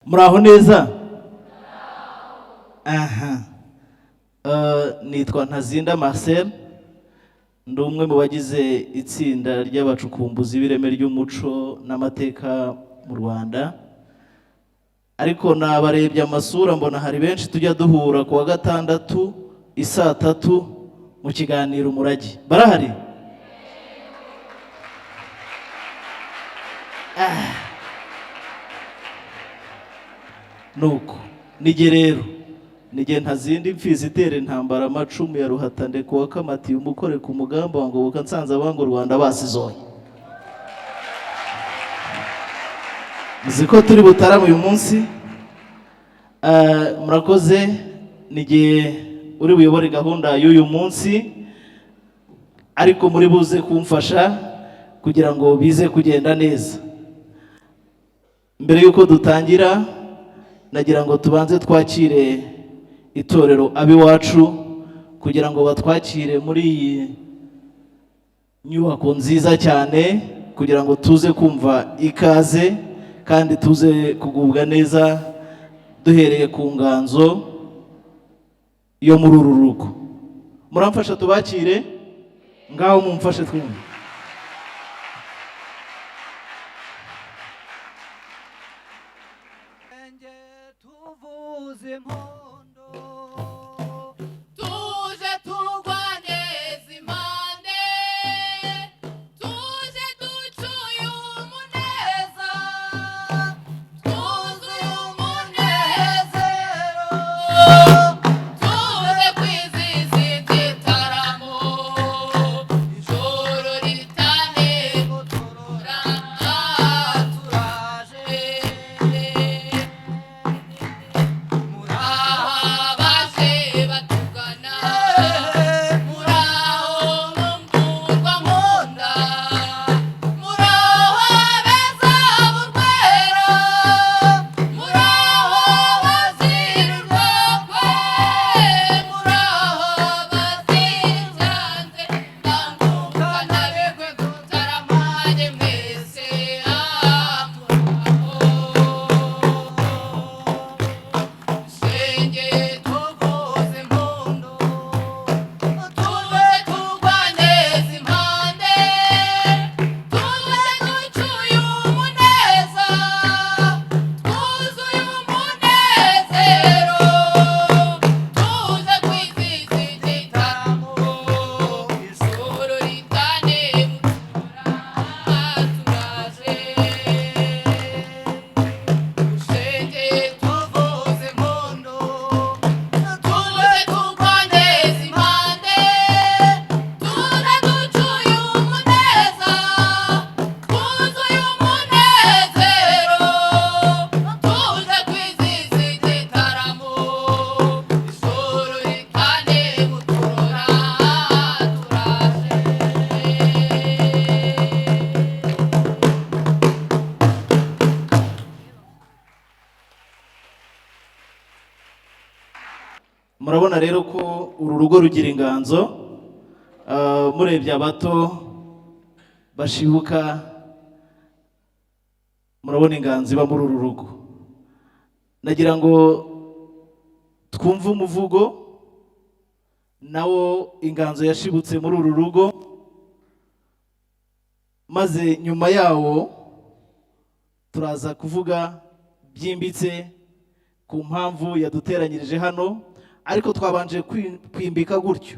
Muraho neza. Aha. Nitwa Ntazinda Marcel, ndi umwe mu bagize itsinda ry'abacukumbuzi b'ireme ry'umuco n'amateka mu Rwanda. Ariko nabarebye amasura, mbona hari benshi tujya duhura ku wa gatandatu isaa 3 mu kiganiro Umurage. Barahari? Nuko nige rero nige Ntazinda, imfizi itera intambara, amacumu ya Ruhatandeko wa Kamatiye, umukore ku mugamba wa Ngoboka, nsanze abanga u Rwanda basizoye. Uzi ko turi butarame uyu munsi. Murakoze. Nige uri buyobore gahunda y'uyu munsi, ariko muri buze kumfasha kugira ngo bize kugenda neza. Mbere y'uko dutangira, nagira ngo tubanze twakire itorero Abiwacu kugira ngo batwakire muri iyi nyubako nziza cyane, kugira ngo tuze kumva ikaze kandi tuze kugubwa neza, duhereye ku nganzo yo muri uru rugo. Muramfasha tubakire? Ngaho mumfashe twumve. Tuvuze impundu. Tuje turwaneza impande, tuje ducuye umuneza, twuzuye umunezero, tuje kwizihiza igitaramo, ijoro ritane guturura turaje. Turaje. Muraho abaje batugana, muraho mumvurwa nkunda, muraho abeza b'urwera, muraho bazira urwagwe, muraho bazira icyanze, ndamukana bigwe gutaramanye mwese, muraho. Shenge tuvuze impundu. Tuje turwaneza impande, tuje ducuye umuneza, twuzuye umunezero, tuje kwizihiza igitaramo, ijoro ritane mutura turaje. Shenge Tuvuze impundu. Tuje turwaneza impande, tuje ducuye umuneza, twuzuye umunezero, tuje kwizihiza igitaramo, ijoro ritane muturora turaje. Murabona rero ko uru rugo rugira inganzo. Murebye abato bashibuka, murabona inganzo iba muri uru rugo. Nagira ngo twumve umuvugo nawo inganzo yashibutse muri uru rugo, maze nyuma yawo turaza kuvuga byimbitse ku mpamvu yaduteranyirije hano. Ariko twabanje kwimbika gutyo,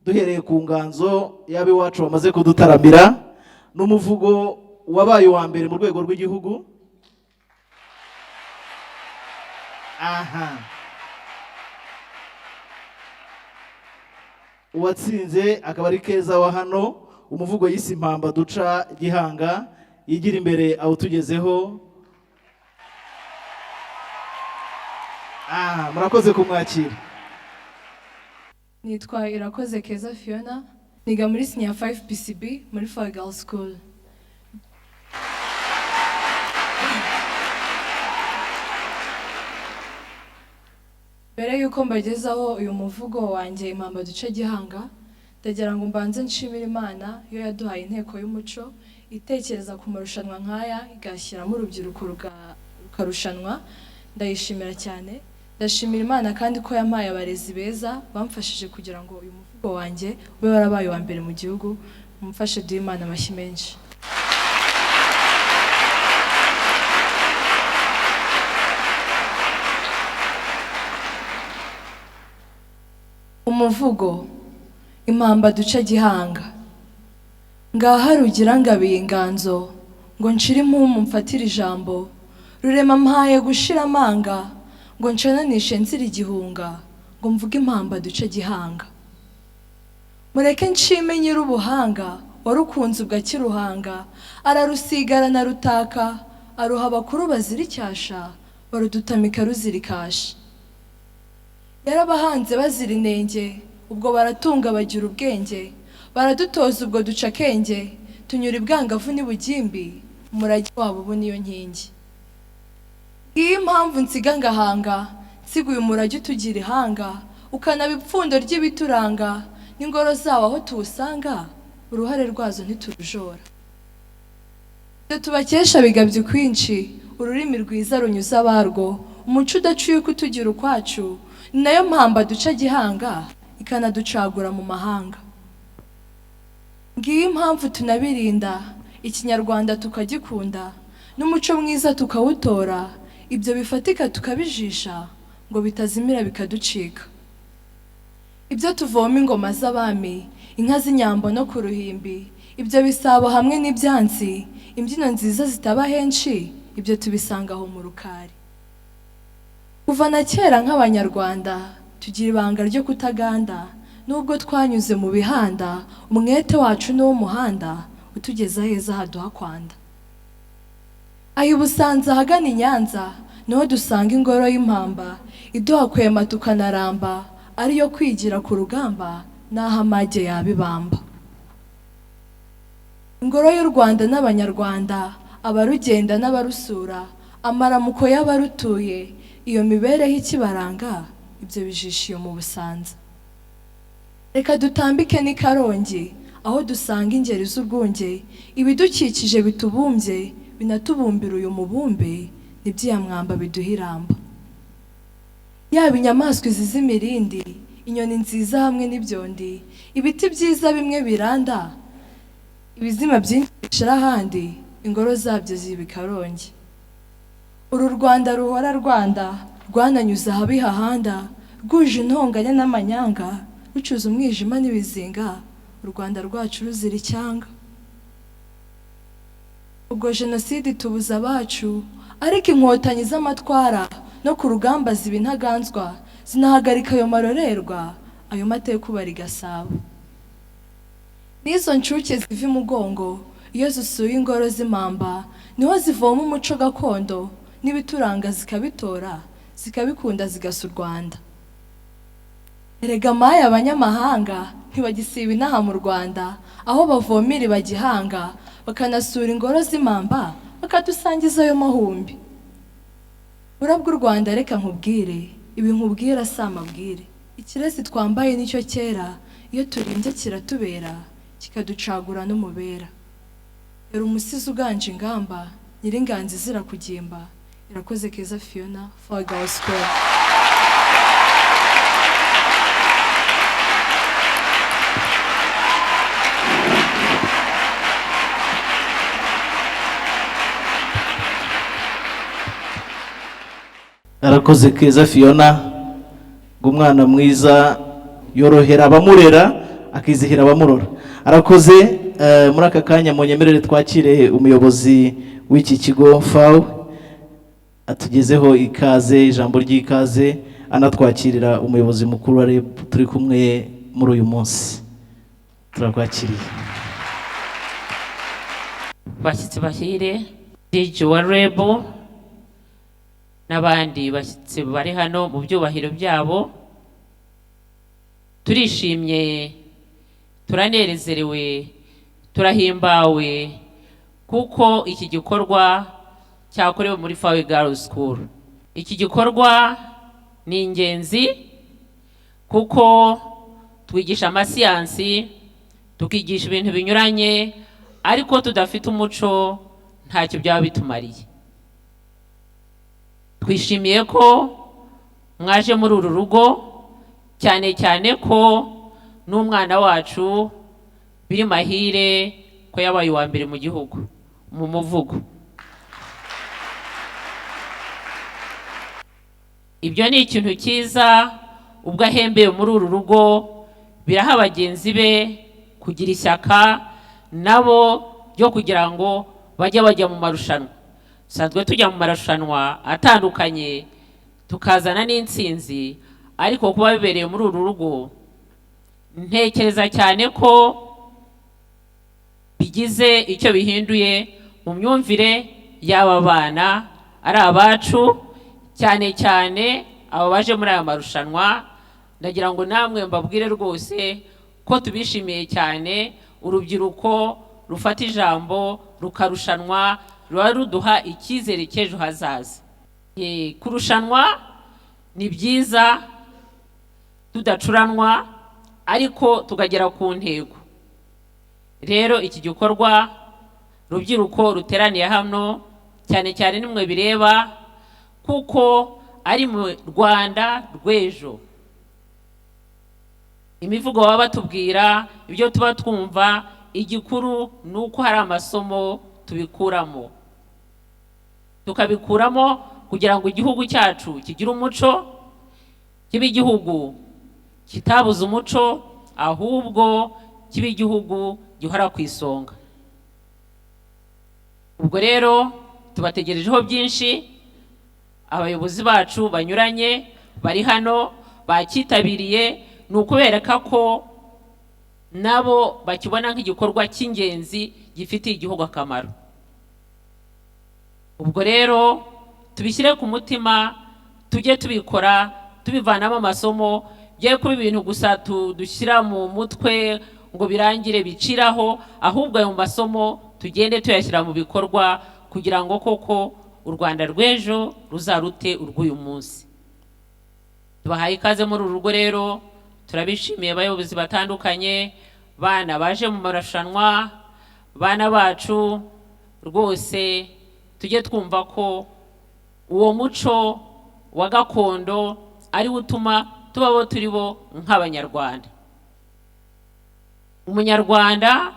duhereye ku nganzo y'abiwacu bamaze kudutaramira n'umuvugo wabaye uwa mbere mu rwego rw'igihugu. Aha uwatsinze akaba ari Keza wa hano, umuvugo yise Impamba duca Gihanga, yigira imbere awutugezeho. Murakoze kumwakira. Nitwa Irakoze Keza Fiona, niga muri Senior 5 PCB muri Four Girls School. Mbere y'uko mbagezaho uyu muvugo wanjye Impamba duce Gihanga, ndagira ngo mbanze nshimire Imana yo yaduhaye inteko y'umuco itekereza ku marushanwa nk'aya, igashyiramo urubyiruko rukarushanwa. Ndayishimira cyane. Ndashimira Imana kandi ko yampaye abarezi beza bamfashije kugira ngo uyu muvugo wanjye ube warabaye uwa mbere mu gihugu. Mumfashe duhe Imana amashyi menshi. Umuvugo impamba duce gihanga. Ngaha Rugira ngabiye inganzo, ngo nshire impumu mfatire ijambo, Rurema mpaye gushira amanga, ngo nshananishe nzira igihunga, ngo mvuge impamba duce gihanga. Mureke nshime nyir'ubuhanga, warukunze ubwo akiruhanga, ararusigara na rutaka, aruha abakuru bazira icyasha, barudutamika ruzira ikasha. Yarabahanze bazira inenge, ubwo baratunga bagira ubwenge, baradutoza ubwo duca akenge, tunyura ibwangavu n'ibugimbi, umurage wabo ubu niyo nkingi. Ngiyo impamvu nsiga ngahanga, nsiga uyu murage utugira ihanga, ukanaba ipfundo ry'ibituranga, n'ingoro zawo aho tuwusanga, uruhare rwazo ntiturujora. Ibyo tubakesha bigabye ukwinshi, ururimi rwiza runyuze abarwo, umuco udacuye kutugira ukwacu, ni nayo mpamba duca gihanga, ikanaducagura mu mahanga. Ngiyo impamvu tunabirinda, ikinyarwanda tukagikunda, n'umuco mwiza tukawutora, ibyo bifatika tukabijisha, ngo bitazimira bikaducika. Ibyo tuvoma ingoma z'abami, inka z'inyambo no ku ruhimbi, ibyo bisabo hamwe n'ibyansi, imbyino nziza zitaba henshi, ibyo tubisanga aho mu rukari. Kuva na kera nk'Abanyarwanda, tugira ibanga ryo kutaganda, nubwo twanyuze mu bihanda, umwete wacu n'uw'umuhanda, utugeza heza haduha kwanda. Aho i Busanza ahagana i Nyanza, niho dusanga ingoro y'impamba, iduha kwema tukanaramba, ariyo kwigira ku rugamba, n'aho amage yabibamba. Ingoro y'u Rwanda n'Abanyarwanda, abarugenda n'abarusura, amaramuko y'abarutuye, iyo mibereho ikibaranga, ibyo bijishiye mu Busanza. Reka dutambike n'i Karongi, aho dusanga ingeri z'urwunge, ibidukikije bitubumbye, binatubumbira uyu mubumbe, n'ibyiyamwamba biduha iramba. Yaba inyamaswa iziza imirindi, inyoni nziza hamwe n'ibyondi, ibiti byiza bimwe biranda, ibizima byinshi bishira ahandi, ingoro zabyo ziba i Karongi. Uru Rwanda ruhora Rwanda, rwananyuze ahabi hahanda, rwuje intonganya n'amanyanga, rucuza umwijima n'ibizinga, u Rwanda rwacu ruzira icyanga. Ubwo jenoside itubuza abacu, ariko inkotanyi z'amatwara no ku rugamba ziba intaganzwa, zinahagarika ayo marorerwa, ayo mateka ubara i Gasabo. N'izo nshuke ziva imugongo, iyo zisuye ingoro z'impamba, niho zivoma umuco gakondo, n'ibituranga zikabitora, zikabikunda zigasa u Rwanda. Erega maye abanyamahanga ntibagisiba inaha mu Rwanda, aho bavomera ibagihanga, bakanasura ingoro z'impamba, bakadusangiza ayo mahumbi. Burabwo u Rwanda reka nkubwire, ibi nkubwira si amabwire. Ikirezi twambaye nicyo cyera, iyo turimbye kiratubera, kikaducagura n'umubera. Yari umusizi uganje ingamba, nyiringanzo izira kugimba. Irakoze Keza Fiona, Fawe Girls School. Arakoze Keza Fiona, ngo umwana mwiza yorohera abamurera akizihira abamurora. Arakoze. Muri aka kanya munyemerere twakire umuyobozi w'iki kigo FAWE, atugezeho ikaze, ijambo ry'ikaze, anatwakirira umuyobozi mukuru wa REB turi kumwe muri uyu munsi. Turakwakiriye. Bashyitsi bahire, DJ wa REB n'abandi bashyitsi bari hano mu byubahiro byabo, turishimye, turanezerewe, turahimbawe kuko iki gikorwa cyakorewe muri Fawe Girls School. Iki gikorwa ni ingenzi kuko twigisha amasiyansi, tukigisha ibintu binyuranye, ariko tudafite umuco ntacyo byaba bitumariye. Twishimiye ko mwaje muri uru rugo, cyane cyane ko n'umwana wacu biri mahire ko yabaye uwa mbere mu gihugu mu muvugo. Ibyo ni ikintu cyiza, ubwo ahembeye muri uru rugo biraha bagenzi be kugira ishyaka nabo ryo kugira ngo bajye bajya mu marushanwa. Dusanzwe tujya mu marushanwa atandukanye tukazana n'intsinzi, ariko kuba bibereye muri uru rugo ntekereza cyane ko bigize icyo bihinduye mu myumvire y'aba bana ari abacu, cyane cyane aba baje muri aya marushanwa. Ndagira ngo namwe mbabwire rwose ko tubishimiye cyane. Urubyiruko rufata ijambo rukarushanwa ruba ruduha icyizere cy'ejo hazaza. Kurushanwa ni byiza tudacuranwa, ariko tukagera ku ntego. Rero iki gikorwa rubyiruko ruteraniye hano cyane cyane nimwe bireba, kuko ari mu Rwanda rw'ejo. Imivugo baba batubwira, ibyo tuba twumva, igikuru ni uko hari amasomo tubikuramo, tukabikuramo kugira ngo igihugu cyacu kigire umuco, kibe igihugu kitabuze umuco, ahubwo kibe igihugu gihora ku isonga. Ubwo rero tubategerejeho byinshi. Abayobozi bacu banyuranye bari hano bacyitabiriye, ni ukubereka ko nabo bakibona nk'igikorwa cy'ingenzi gifitiye igihugu akamaro. Ubwo rero tubishyire ku mutima, tujye tubikora tubivanamo amasomo, bye kuba ibintu gusa dushyira mu mutwe ngo birangire biciraho, ahubwo ayo masomo tugende tuyashyira mu bikorwa kugira ngo koko u Rwanda rw'ejo ruzarute urw'uyu munsi. Tubahaye ikaze muri uru rugo rero, turabishimiye abayobozi batandukanye, bana baje mu marushanwa, bana bacu rwose tujye twumva ko uwo muco wa gakondo ari wo utuma tuba abo turi bo nk'Abanyarwanda. Umunyarwanda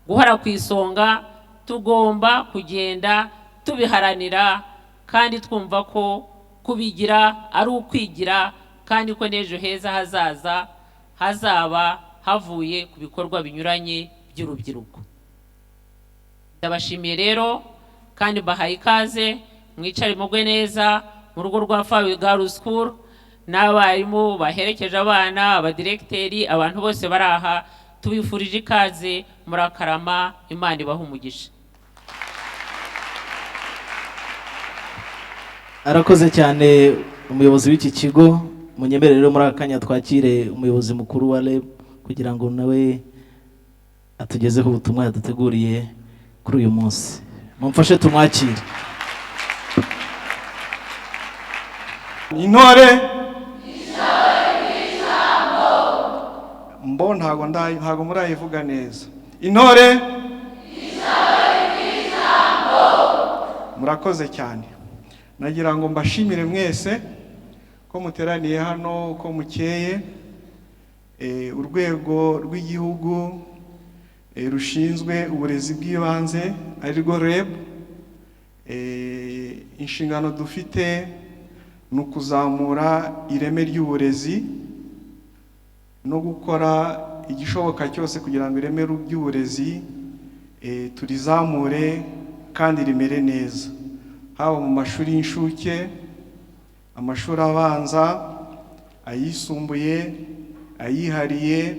guhora ku isonga, tugomba kugenda tubiharanira kandi twumva ko kubigira ari ukwigira, kandi ko n'ejo heza hazaza hazaba havuye ku bikorwa binyuranye by'urubyiruko. Ndabashimiye rero kandi mbahaye ikaze, mwicare mugwe neza mu rugo rwa Fawe Girls School, n'abarimu baherekeje abana, abadiregiteri, abantu bose bari aha, tubifurije ikaze, murakarama, Imana ibahe umugisha. Arakoze cyane umuyobozi w'iki kigo. Munyemerere rero muri aka kanya twakire umuyobozi mukuru wa REB kugira ngo nawe atugezeho ubutumwa yaduteguriye kuri uyu munsi. Mumfashe tumwakire. Intore mbo ntago murayivuga neza. Intore murakoze cyane. Nagira ngo mbashimire mwese ko muteraniye hano, ko mukeye. Urwego rw'igihugu rushinzwe uburezi bw'ibanze arirwo REB, inshingano dufite ni ukuzamura ireme ry'uburezi no gukora igishoboka cyose kugira ngo ireme ry'uburezi turizamure kandi rimere neza, haba mu mashuri y'incuke, amashuri abanza, ayisumbuye, ayihariye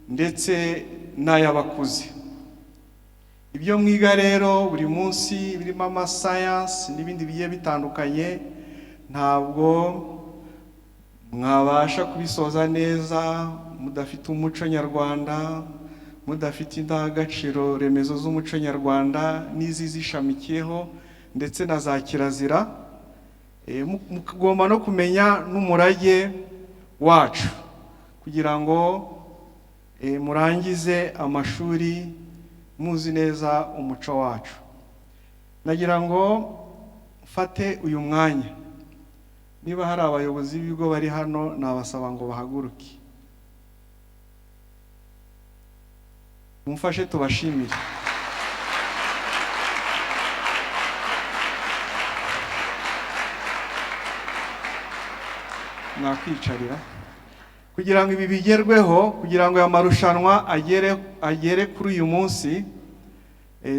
ndetse n'ay'abakuze. Ibyo mwiga rero buri munsi birimo amasayansi n'ibindi bigiye bitandukanye, ntabwo mwabasha kubisoza neza mudafite umuco nyarwanda, mudafite indangagaciro remezo z'umuco nyarwanda n'izizishamikiyeho ndetse na za kirazira. Mugomba no kumenya n'umurage wacu kugira ngo murangize amashuri muzi neza umuco wacu. Nagira ngo mfate uyu mwanya Niba hari abayobozi b'ibigo bari hano, nabasaba ngo bahaguruke, mumfashe tubashimire. Mwakwicarira. Kugira ngo ibi bigerweho, kugira ngo aya marushanwa agere kuri uyu munsi,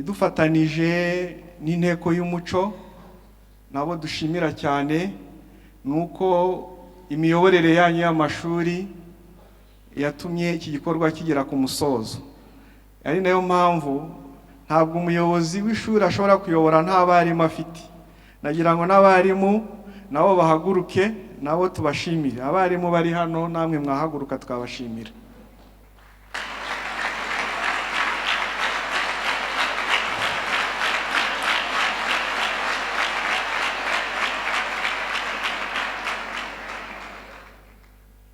dufatanije n'inteko y'umuco, nabo dushimira cyane, nuko imiyoborere yanyu y'amashuri yatumye iki gikorwa kigera ku musozo. Ari nayo mpamvu ntabwo umuyobozi w'ishuri ashobora kuyobora nta barimu afite. Nagira ngo n'abarimu nabo bahaguruke, nabo tubashimire. Abarimu bari hano namwe mwahaguruka twabashimira.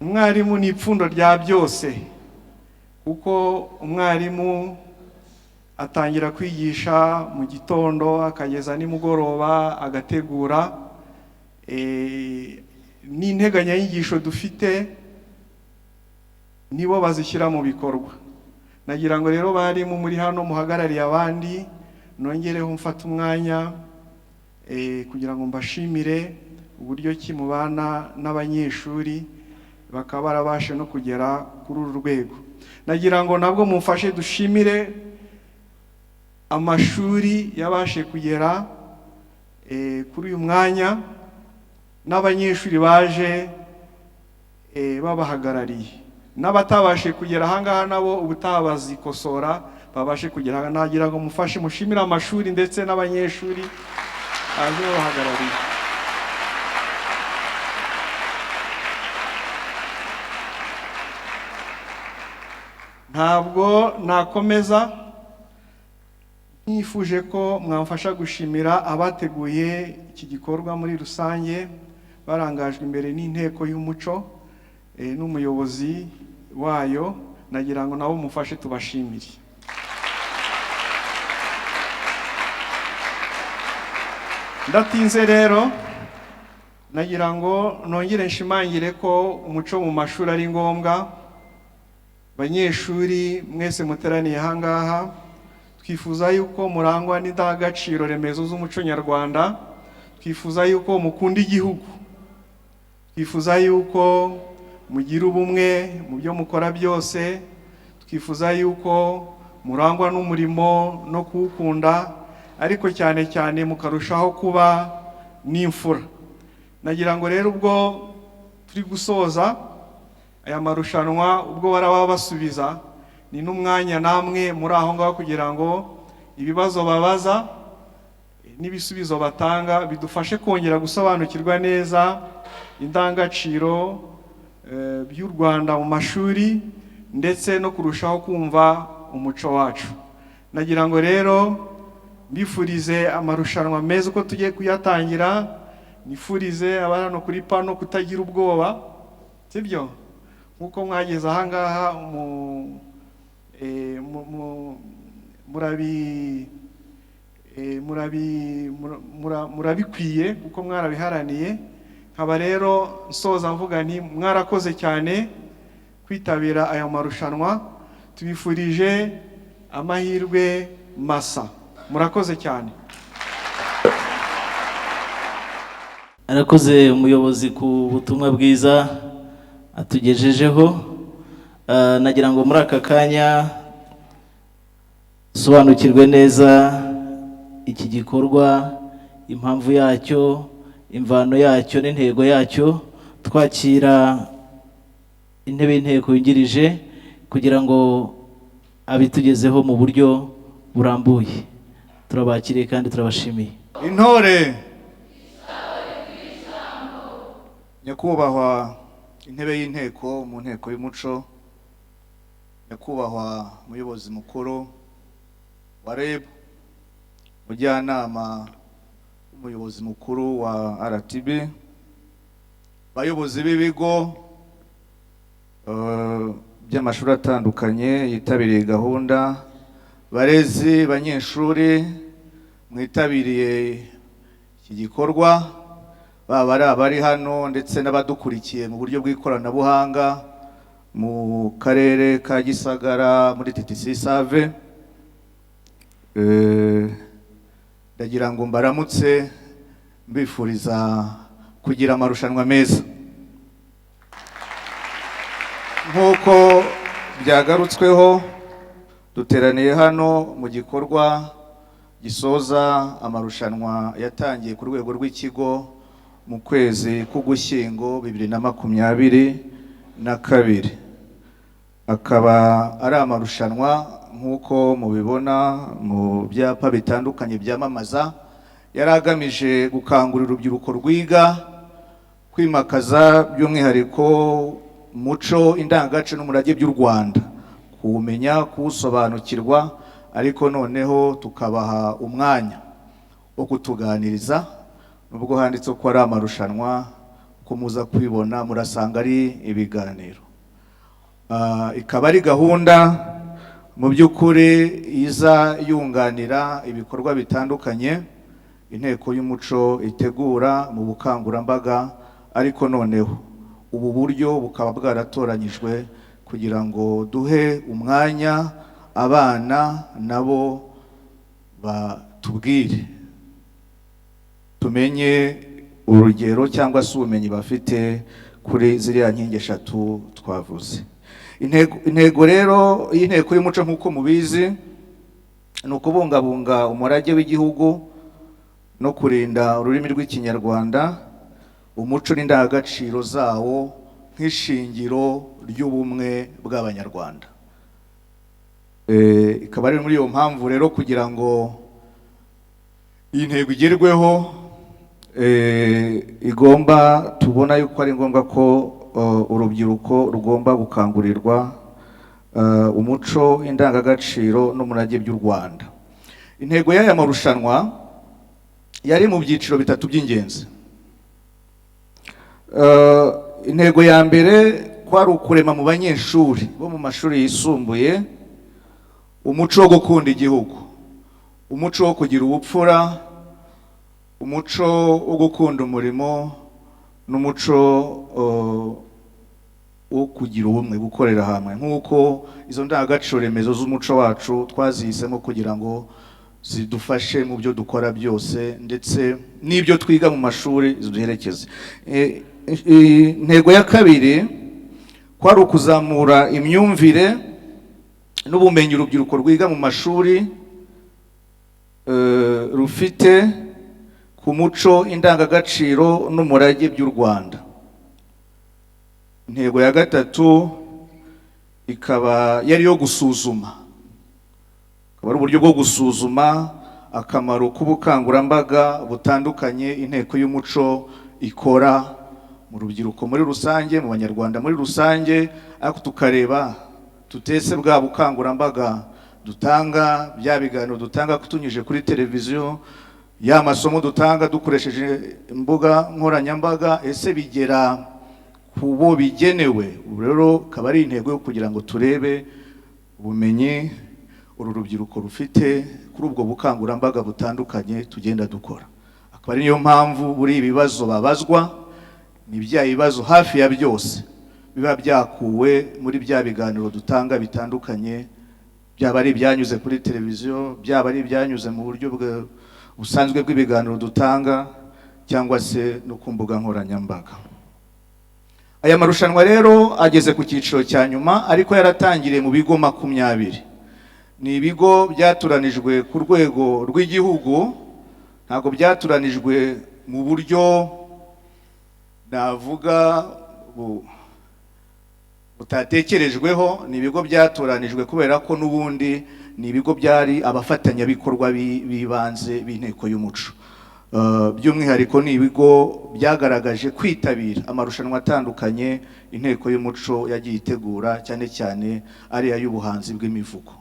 Umwarimu ni ipfundo rya byose, kuko umwarimu atangira kwigisha mu gitondo akageza nimugoroba, agategura n'integanyanyigisho dufite nibo bazishyira mu bikorwa. Nagira ngo rero barimu muri hano muhagarariye abandi, nongereho mfate umwanya kugira ngo mbashimire uburyo ki mubana n'abanyeshuri bakaba barabashe no kugera kuri uru rwego. Nagira ngo nabwo mumfashe dushimire amashuri yabashe kugera kuri uyu mwanya, n'abanyeshuri baje babahagarariye, n'abatabashe kugera ahangaha nabo ubutaha bazikosora babashe kugera. Nagira ngo mufashe mushimire amashuri ndetse n'abanyeshuri baje babahagarariye. Ntabwo nakomeza nifuje ko mwamfasha gushimira abateguye iki gikorwa muri rusange, barangajwe imbere n'inteko y'umuco n'umuyobozi wayo. Nagira ngo nabo mufashe tubashimire. Ndatinze rero, nagira ngo nongere nshimangire ko umuco mu mashuri ari ngombwa. Banyeshuri mwese muteraniye ahangaha, twifuza yuko murangwa n'indangagaciro remezo z'umuco nyarwanda, twifuza yuko mukunda igihugu, twifuza yuko mugira ubumwe mu byo mukora byose, twifuza yuko murangwa n'umurimo no kuwukunda, ariko cyane cyane mukarushaho kuba n'imfura. Nagira ngo rero ubwo turi gusoza aya marushanwa, ubwo baraba basubiza, ni n'umwanya namwe muri aho ngaho kugira ngo ibibazo babaza n'ibisubizo batanga bidufashe kongera gusobanukirwa neza indangagaciro by'u Rwanda mu mashuri, ndetse no kurushaho kumva umuco wacu. Nagira ngo rero mbifurize amarushanwa meza uko tugiye kuyatangira, nifurize abari hano kuri pano kutagira ubwoba, sibyo? Nkuko mwageze ahangaha murabikwiye kuko mwarabiharaniye. Nkaba rero nsoza mvuga nti mwarakoze cyane kwitabira aya marushanwa, tubifurije amahirwe masa. Murakoze cyane. Arakoze umuyobozi ku butumwa bwiza atugejejeho. Nagira ngo muri aka kanya dusobanukirwe neza iki gikorwa, impamvu yacyo, imvano yacyo n'intego yacyo. Twakira intebe y'inteko yungirije kugira ngo abitugezeho mu buryo burambuye. Turabakiriye kandi turabashimiye. Intore nyakubahwa intebe y'inteko mu nteko y'umuco, nyakubahwa umuyobozi mukuru wa REB, mujyanama w'umuyobozi mukuru wa RTB, bayobozi b'ibigo by'amashuri atandukanye yitabiriye gahunda, barezi, banyeshuri mwitabiriye iki gikorwa, Baba ari abari hano ndetse n'abadukurikiye mu buryo bw'ikoranabuhanga mu karere ka Gisagara muri TTC Save, ndagira ngo mbaramutse mbifuriza kugira amarushanwa meza. Nk'uko byagarutsweho, duteraniye hano mu gikorwa gisoza amarushanwa yatangiye ku rwego rw'ikigo mu kwezi k'Ugushyingo 2022, akaba ari amarushanwa nk'uko mubibona mu byapa bitandukanye byamamaza, yari agamije gukangurira urubyiruko rwiga kwimakaza by'umwihariko umuco, indangagaciro n'umurage by'u Rwanda, kuwumenya, kuwusobanukirwa, ariko noneho tukabaha umwanya wo kutuganiriza. Nubwo handitse ko ari amarushanwa, ko muza kubibona murasanga ari ibiganiro. Ikaba ari gahunda mu by'ukuri iza yunganira ibikorwa bitandukanye inteko y'umuco itegura mu bukangurambaga, ariko noneho ubu buryo bukaba bwaratoranyijwe kugira ngo duhe umwanya abana nabo batubwire, tumenye urugero cyangwa se ubumenyi bafite kuri ziriya nkingi eshatu twavuze. Intego rero y'inteko y'umuco, nk'uko mubizi, ni ukubungabunga umurage w'igihugu no kurinda ururimi rw'Ikinyarwanda, umuco n'indangagaciro zawo nk'ishingiro ry'ubumwe bw'Abanyarwanda. Ikaba ari muri iyo mpamvu rero, kugira ngo iyi ntego igerweho, igomba tubona yuko ari ngombwa ko urubyiruko rugomba gukangurirwa umuco, indangagaciro n'umurage by'u Rwanda. Intego y'aya marushanwa yari mu byiciro bitatu by'ingenzi. Intego ya mbere kwari ukurema mu banyeshuri bo mu mashuri yisumbuye umuco wo gukunda igihugu, umuco wo kugira ubupfura, umuco wo gukunda umurimo n'umuco wo kugira ubumwe, gukorera hamwe, nk'uko izo ndangagaciro remezo z'umuco wacu twazihisemo kugira ngo zidufashe mu byo dukora byose, ndetse n'ibyo twiga mu mashuri ziduherekeze. Intego ya kabiri kwari ukuzamura imyumvire n'ubumenyi urubyiruko rwiga mu mashuri rufite ku muco, indangagaciro n'umurage by'u Rwanda. Intego ya gatatu ikaba yari iyo gusuzuma, akaba ari uburyo bwo gusuzuma akamaro k'ubukangurambaga butandukanye inteko y'umuco ikora mu rubyiruko muri rusange, mu Banyarwanda muri rusange, ariko tukareba tutese bwa bukangurambaga dutanga, bya biganiro dutanga tunyujije kuri televiziyo, ya masomo dutanga dukoresheje imbuga nkoranyambaga, ese bigera ku bo bigenewe? Ubu rero akaba ari intego yo kugira ngo turebe ubumenyi uru rubyiruko rufite kuri ubwo bukangurambaga butandukanye tugenda dukora. Akaba ari niyo mpamvu buri ibibazo babazwa ni bya bibazo hafi ya byose biba byakuwe muri bya biganiro dutanga bitandukanye, byaba ari ibyanyuze kuri televiziyo, byaba ari ibyanyuze mu buryo busanzwe bw'ibiganiro dutanga, cyangwa se no ku mbuga nkoranyambaga. Aya marushanwa rero ageze ku cyiciro cya nyuma, ariko yaratangiriye mu bigo 20. Ni ibigo byaturanijwe ku rwego rw'igihugu, ntabwo byaturanijwe mu buryo navuga butatekerejweho. Ni ibigo byatoranijwe kubera ko n'ubundi ni ibigo byari abafatanyabikorwa b'ibanze b'inteko y'umuco. By'umwihariko ni ibigo byagaragaje kwitabira amarushanwa atandukanye inteko y'umuco yagiye itegura, cyane cyane ariya y'ubuhanzi bw'imivugo.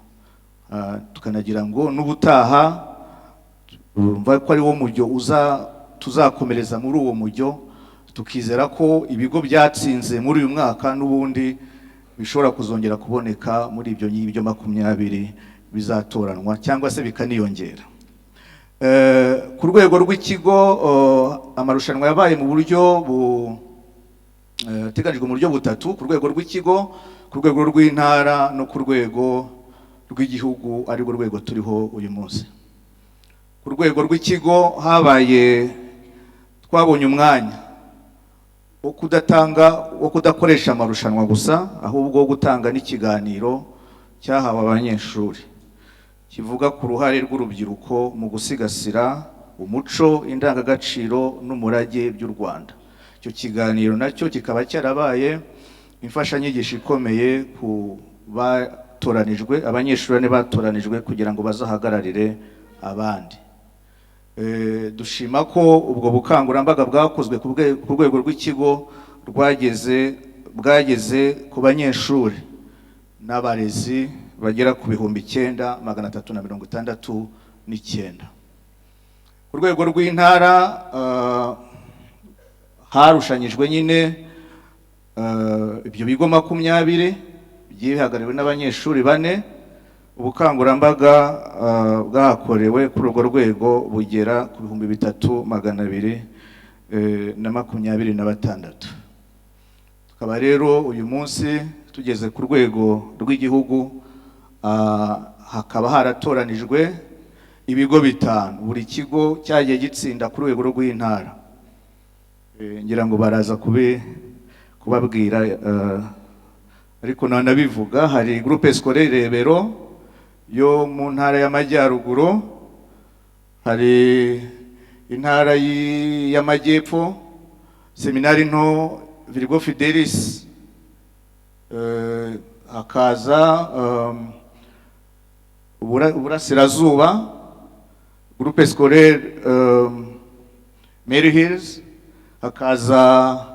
Tukanagira ngo n'ubutaha urumva ko ari wo mujyo uza tuzakomereza muri uwo mujyo, tukizera ko ibigo byatsinze muri uyu mwaka n'ubundi bishobora kuzongera kuboneka muri ibyo ngibyo 20 bizatoranwa, cyangwa se bikaniyongera. Ku rwego rw'ikigo, amarushanwa yabaye mu buryo ateganijwe mu buryo butatu: ku rwego rw'ikigo, ku rwego rw'intara no ku rwego rw'igihugu, arirwo rwego turiho uyu munsi. Ku rwego rw'ikigo habaye, twabonye umwanya wo kudatanga, wo kudakoresha amarushanwa gusa, ahubwo wo gutanga n'ikiganiro cyahawe abanyeshuri kivuga ku ruhare rw'urubyiruko mu gusigasira umuco, indangagaciro n'umurage by'u Rwanda. Icyo kiganiro nacyo kikaba cyarabaye imfashanyigisho ikomeye ku batoranijwe, abanyeshuri bane batoranijwe kugira ngo bazahagararire abandi. Dushima ko ubwo bukangurambaga bwakozwe ku rwego rw'ikigo bwageze ku banyeshuri n'abarezi bagera ku 9369. Ku rwego rw'intara harushanyijwe nyine ibyo bigo 20 bihagarariwe n'abanyeshuri bane. Ubukangurambaga bwahakorewe kuri urwo rwego bugera ku 3226. Tukaba rero uyu munsi tugeze ku rwego rw'igihugu, hakaba haratoranijwe ibigo bitanu, buri kigo cyagiye gitsinda ku rwego rw'intara. Ngira ngo baraza kubabwira, ariko nanabivuga, hari Groupe Scolaire Rebero yo mu ntara y'Amajyaruguru, hari intara y'Amajyepfo, Seminari nto Virgo Fidelis, hakaza Uburasirazuba, Groupe Scolaire Mary Hills, hakaza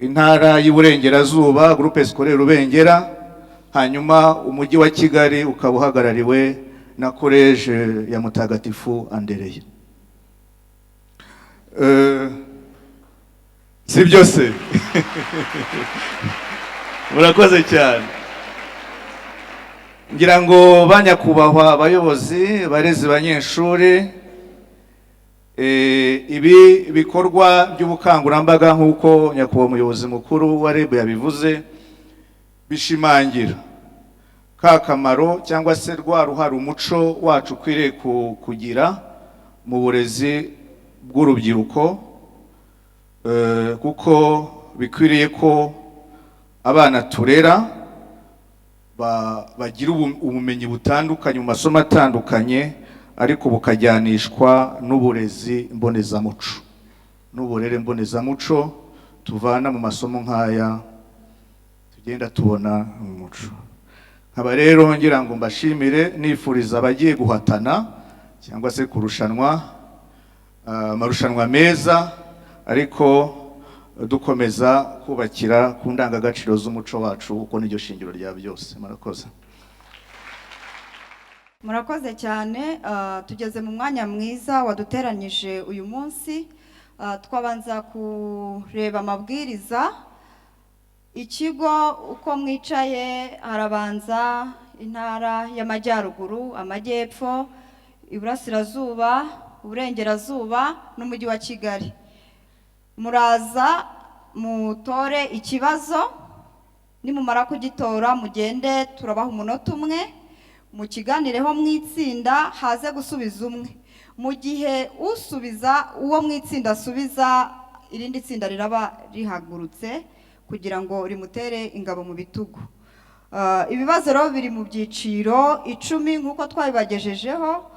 intara y'Iburengerazuba, Groupe Scolaire Rubengera, hanyuma umujyi wa Kigali ukaba uhagarariwe na Collège ya Mutagatifu Andereya. Si byose, murakoze cyane. Ngira ngo banyakubahwa abayobozi, barezi, banyeshuri, ibi bikorwa by'ubukangurambaga, nk'uko nyakubahwa umuyobozi mukuru wa REB yabivuze, bishimangira ka kamaro cyangwa se rwa ruhare umuco wacu ukwiriye kugira mu burezi bw'urubyiruko, kuko bikwiriye ko abana turera bagira ubumenyi butandukanye mu masomo atandukanye, ariko bukajyanishwa n'uburezi mbonezamuco n'uburere mbonezamuco tuvana mu masomo nk'aya tugenda tubona mu muco. Nkaba rero ngira ngo mbashimire, nifuriza abagiye guhatana cyangwa se kurushanwa amarushanwa meza, ariko dukomeza kubakira ku ndangagaciro z'umuco wacu, kuko niryo shingiro rya byose. Murakoze. Murakoze cyane. Tugeze mu mwanya mwiza waduteranyije uyu munsi. Twabanza kureba amabwiriza. Ikigo uko mwicaye, harabanza intara y'Amajyaruguru, Amajyepfo, Iburasirazuba, Uburengerazuba n'Umujyi wa Kigali. Muraza mutore ikibazo, nimumara kugitora mugende, turabaha umunota umwe mukiganireho mu itsinda, haze gusubiza umwe. Mu gihe usubiza, uwo mu itsinda asubiza, irindi tsinda riraba rihagurutse kugira ngo rimutere ingabo mu bitugu. Ibibazo rero biri mu byiciro 10 nk'uko twabibagejejeho.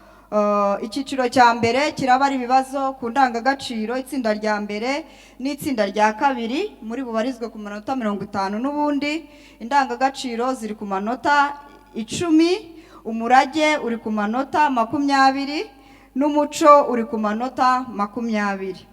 Icyiciro cya mbere kiraba ari ibibazo ku ndangagaciro, itsinda rya mbere n'itsinda rya kabiri muri bubarizwe ku manota 50. N'ubundi indangagaciro ziri ku manota 10, umurage uri ku manota 20 n'umuco uri ku manota 20.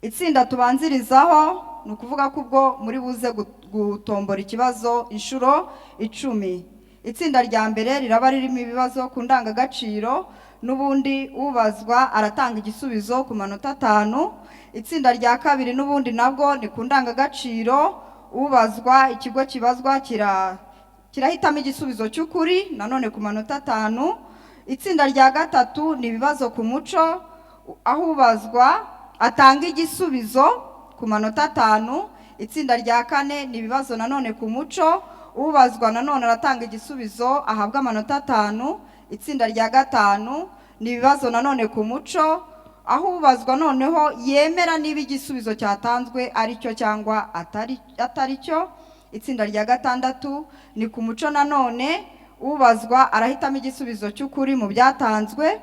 Itsinda tubanzirizaho, ni ukuvuga ko ubwo muri buze gutombora ikibazo inshuro 10. Itsinda rya mbere riraba ririmo ibibazo ku ndangagaciro, n'ubundi ubazwa aratanga igisubizo ku manota 5. Itsinda rya kabiri n'ubundi nabwo ni ku ndangagaciro, ubazwa, ikigo kibazwa kirahitamo igisubizo cy'ukuri, nanone ku manota 5. Itsinda rya gatatu ni ibibazo ku muco, aho ubazwa atanga igisubizo ku manota 5. Itsinda rya kane ni ibibazo nanone ku muco, ubazwa nanone aratanga igisubizo ahabwa amanota 5. Itsinda rya gatanu ni ibibazo nanone ku muco, aho ubazwa noneho yemera niba igisubizo cyatanzwe ari cyo cyangwa atari cyo. Itsinda rya gatandatu ni ku muco nanone, ubazwa arahitamo igisubizo cy'ukuri mu byatanzwe.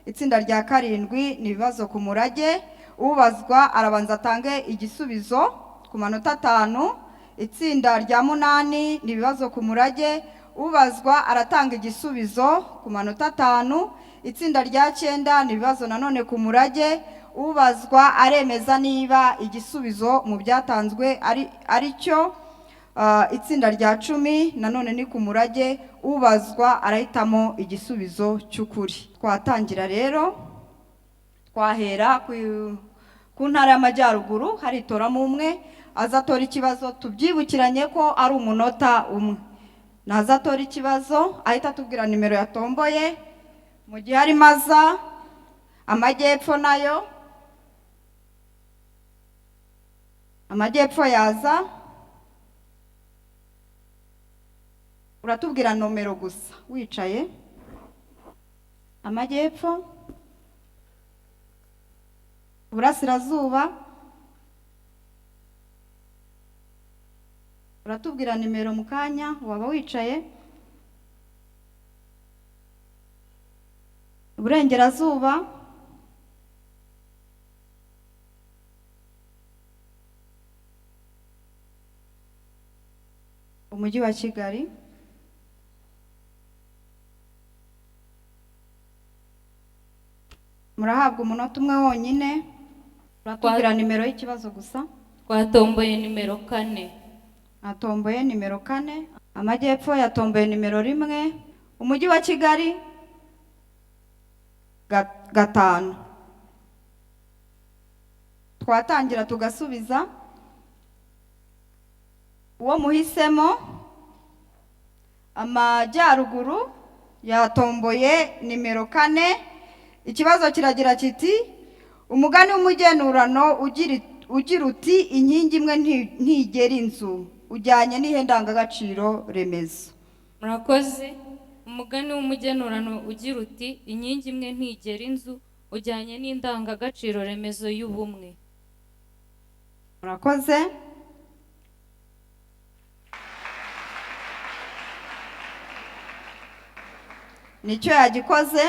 Itsinda rya karindwi ni ibibazo ku murage, ubazwa arabanza atange igisubizo ku manota 5. Itsinda rya munani ni ibibazo ku murage, ubazwa aratanga igisubizo ku manota 5. Itsinda rya 9 ni ibibazo nanone ku murage, ubazwa aremeza niba igisubizo mu byatanzwe ari cyo. Itsinda rya 10 nanone ni ku murage, ubazwa arahitamo igisubizo cy'ukuri. Twatangira rero, twahera ku ntara y'Amajyaruguru, haritoramo umwe azatora ikibazo, tubyibukiranye ko ari umunota umwe. Nazatora ikibazo ahita atubwira nimero yatomboye. Mu gihe arimo aza, Amajyepfo nayo, Amajyepfo yaza, uratubwira nomero gusa wicaye. Amajyepfo, Uburasirazuba, uratubwira nimero mu kanya waba wicaye. Uburengerazuba, Umujyi wa Kigali, murahabwa umunota umwe wonyine, uratubwira nimero y'ikibazo gusa. Twatomboye nimero 4. Atomboye nimero 4. Amajyepfo yatomboye nimero 1. Umujyi wa Kigali 5. Twatangira tugasubiza. Uwo muhisemo, Amajyaruguru yatomboye nimero 4. Ikibazo kiragira kiti: umugani w'umugenurano ugira uti inkingi imwe ntigera inzu, ujyanye n'ihe ndangagaciro remezo? Murakoze. Umugani w'umugenurano ugira uti inkingi imwe ntigera inzu, ujyanye n'indangagaciro remezo y'ubumwe. Murakoze. Nicyo yagikoze.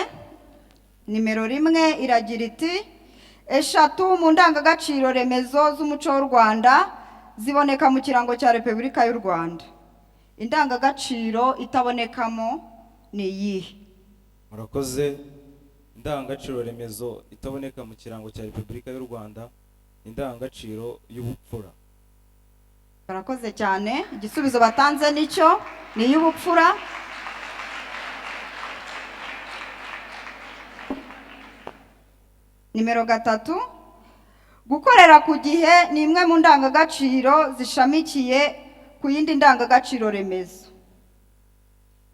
Nimero 1 iragira iti: 3 mu ndangagaciro remezo z'umuco w'u Rwanda ziboneka mu kirango cya Repubulika y'u Rwanda. Indangagaciro itabonekamo ni iyihe? Murakoze. Indangagaciro remezo itaboneka mu kirango cya Repubulika y'u Rwanda, indangagaciro y'ubupfura. Barakoze cyane. Igisubizo batanze nicyo, ni iy'ubupfura. Nimero 3, gukorera ku gihe ni imwe mu ndangagaciro zishamikiye ku yindi ndangagaciro remezo.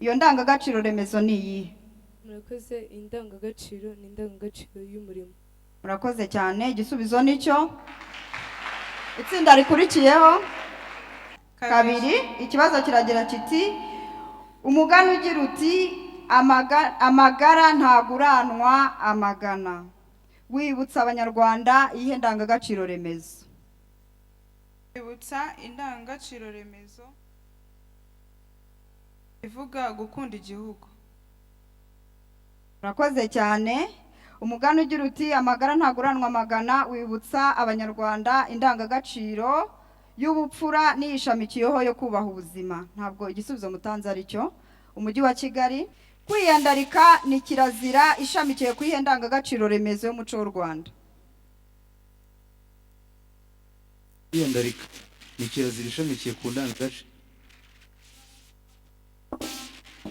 Iyo ndangagaciro remezo ni iyihe? Murakoze. Indangagaciro ni indangagaciro y'umurimo. Murakoze cyane. Igisubizo nicyo. Itsinda rikurikiyeho 2, ikibazo kiragira kiti: umugani ugira uti amagara ntaguranwa amagana, wibutsa Abanyarwanda iyihe ndangagaciro remezo? Wibutsa indangagaciro remezo ivuga gukunda igihugu. Murakoze cyane. Umugani ugira uti amagara ntaguranwa amagana, wibutsa Abanyarwanda indangagaciro y'ubupfura n'iyishamikiyeho yo kubaha ubuzima. Ntabwo igisubizo mutanze ari cyo. Umujyi wa Kigali, kwiyandarika ni kirazira ishamikiye ku iyihe ndangagaciro remezo y'umuco w'u Rwanda? Kwiyandarika ni kirazira ishamikiye ku ndangagaciro.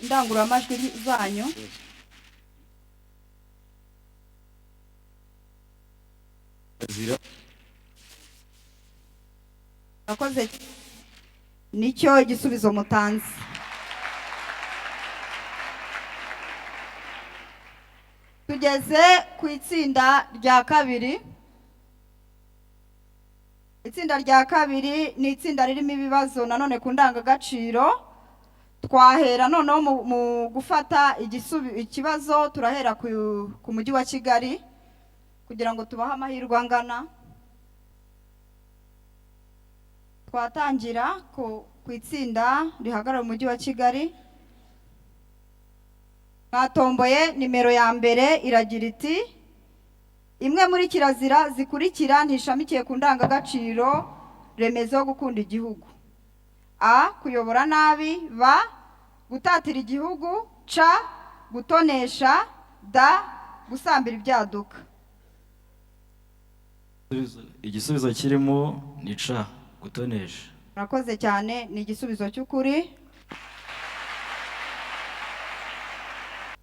Indangururamajwi zanyu. Kirazira. Murakoze. Nicyo igisubizo mutanze. Tugeze ku itsinda rya kabiri. Itsinda rya kabiri ni itsinda ririmo ibibazo nanone ku ndangagaciro. Twahera noneho mu gufata ikibazo, turahera ku mujyi wa Kigali kugira ngo tubahe amahirwe angana. Twatangira ku itsinda rihagarara umujyi wa Kigali. Mwatomboye nimero ya mbere iragira iti: imwe muri kirazira zikurikira ntishamikiye ku ndangagaciro remezo yo gukunda igihugu. A. Kuyobora nabi. B. Gutatira igihugu. C. Gutonesha. D. Gusambira ibyaduka. Igisubizo kirimo ni C, gutonesha. Murakoze cyane, ni igisubizo cy'ukuri.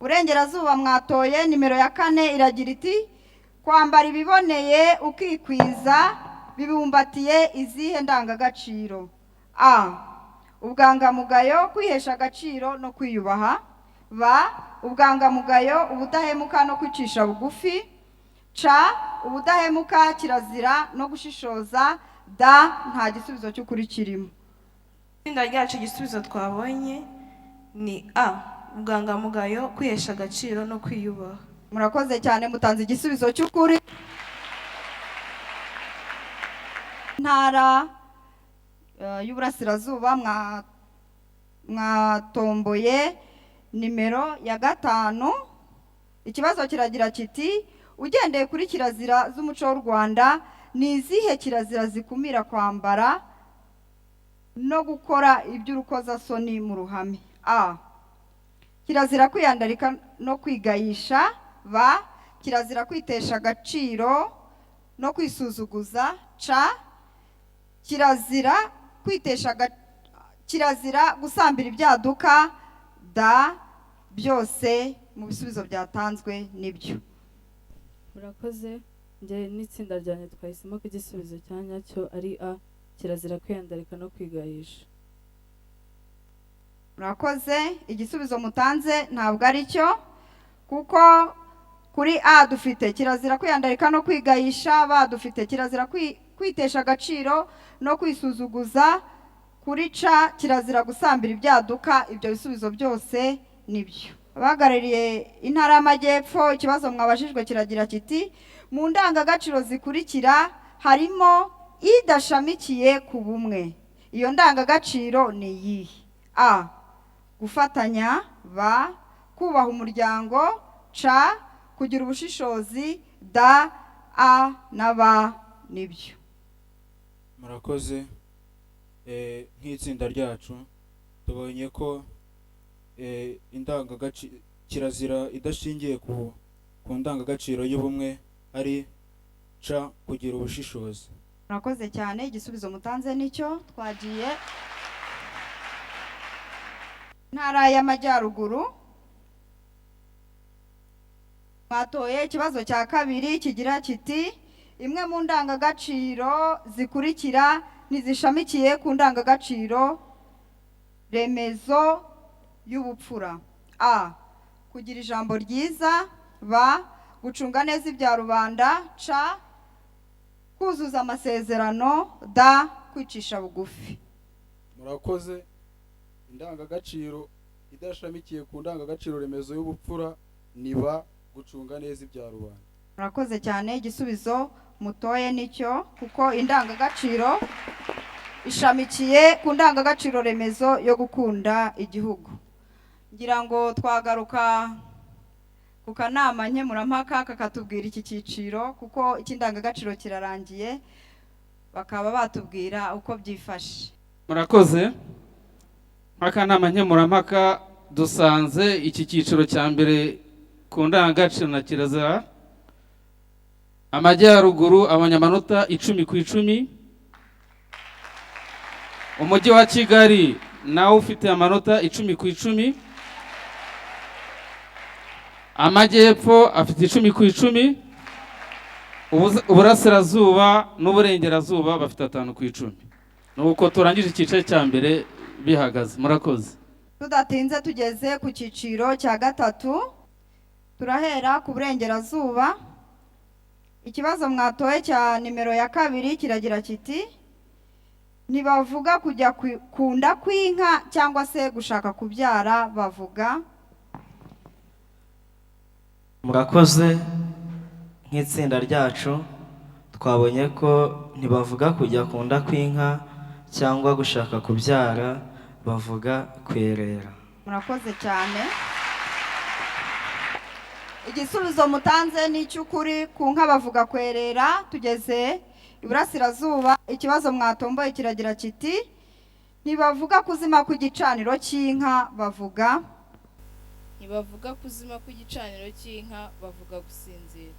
Burengerazuba mwatoye nimero ya 4 iragira iti: kwambara ibiboneye ukikwiza bibumbatiye izihe ndangagaciro? A. Ubwangamugayo, kwihesha agaciro no kwiyubaha. B. Ubwangamugayo, ubudahemuka no kwicisha bugufi. C. Ubudahemuka, kirazira no gushishoza. D. Nta gisubizo cy'ukuri kirimo. Itsinda ryacu igisubizo twabonye ni A, ubwangamugayo, kwihesha agaciro no kwiyubaha. Murakoze cyane, mutanze igisubizo cy'ukuri. Ntara y'Uburasirazuba mwatomboye nimero ya 5. Ikibazo kiragira kiti: ugendeye kuri kirazira z'umuco w'u Rwanda, ni izihe kirazira zikumira kwambara no gukora iby'urukozasoni mu ruhame? A. Kirazira kwiyandarika no kwigayisha. B. Kirazira kwitesha agaciro no kwisuzuguza. C. Kirazira gusambira ibyaduka. D. Byose mu bisubizo byatanzwe nibyo. Murakoze, njye n'itsinda ryanjye twahisemo ko igisubizo cya nyacyo ari A, kirazira kwiyandarika no kwigayisha. Murakoze, igisubizo mutanze ntabwo ari cyo, kuko kuri A dufite kirazira kwiyandarika no kwigayisha, B dufite kirazira kwitesha agaciro no kwisuzuguza, kuri C kirazira gusambira ibyaduka. Ibyo bisubizo byose nibyo. Abahagarariye intara y'Amajyepfo, ikibazo mwabajijwe kiragira kiti: mu ndangagaciro zikurikira harimo idashamikiye ku bumwe, iyo ndangagaciro ni iyihe? A. Gufatanya. B. Kubaha umuryango. C. Kugira ubushishozi. D. A na B nibyo. Murakoze. Nk'itsinda ryacu tubonye ko indangagaciro kirazira idashingiye ku ndangagaciro y'ubumwe ari C, kugira ubushishozi. Murakoze cyane, igisubizo mutanze nicyo. Twagiye Ntara y'Amajyaruguru, mwatoye ikibazo cya 2 kigira kiti: imwe mu ndangagaciro zikurikira ntizishamikiye ku ndangagaciro remezo y'ubupfura. A. Kugira ijambo ryiza. B. Gucunga neza ibya rubanda. C. Kuzuza amasezerano. D. Kwicisha bugufi. Murakoze, indangagaciro idashamikiye ku ndangagaciro remezo y'ubupfura ni B, gucunga neza ibya rubanda. Murakoze cyane, igisubizo mutoye nicyo, kuko indangagaciro ishamikiye ku ndangagaciro remezo yo gukunda igihugu. Ngira ngo twagaruka ku kanama nkemurampaka kakatubwira iki cyiciro, kuko icy'indangagaciro kirarangiye, bakaba batubwira uko byifashe. Murakoze. Nk'akanama nkemurampaka dusanze iki cyiciro cya mbere ku ndangagaciro na kirazira, Amajyaruguru abonye amanota 10 ku 10, Umujyi wa Kigali nawe ufite amanota 10 ku 10, Amajyepfo afite 10 ku 10, Uburasirazuba n'Uburengerazuba bafite 5 ku 10. Nuko turangije icyiciro cya mbere bihagaze. Murakoze. Tudatinze tugeze ku cyiciro cya 3. Turahera ku burengerazuba. Ikibazo mwatoye cya nimero ya 2 kiragira kiti: ntibavuga kujya kunda kw'inka cyangwa se gushaka kubyara, bavuga. Murakoze. Nk'itsinda ryacu twabonye ko ntibavuga kujya kunda kw'inka cyangwa gushaka kubyara, bavuga kwerera. Murakoze cyane. Igisubizo mutanze ni icy'ukuri, ku nka bavuga kwerera. Tugeze iburasirazuba. Ikibazo mwatomboye kiragira kiti: ntibavuga kuzima kw'igicaniro cy'inka, bavuga. Ntibavuga kuzima kw'igicaniro cy'inka, bavuga gusinzira.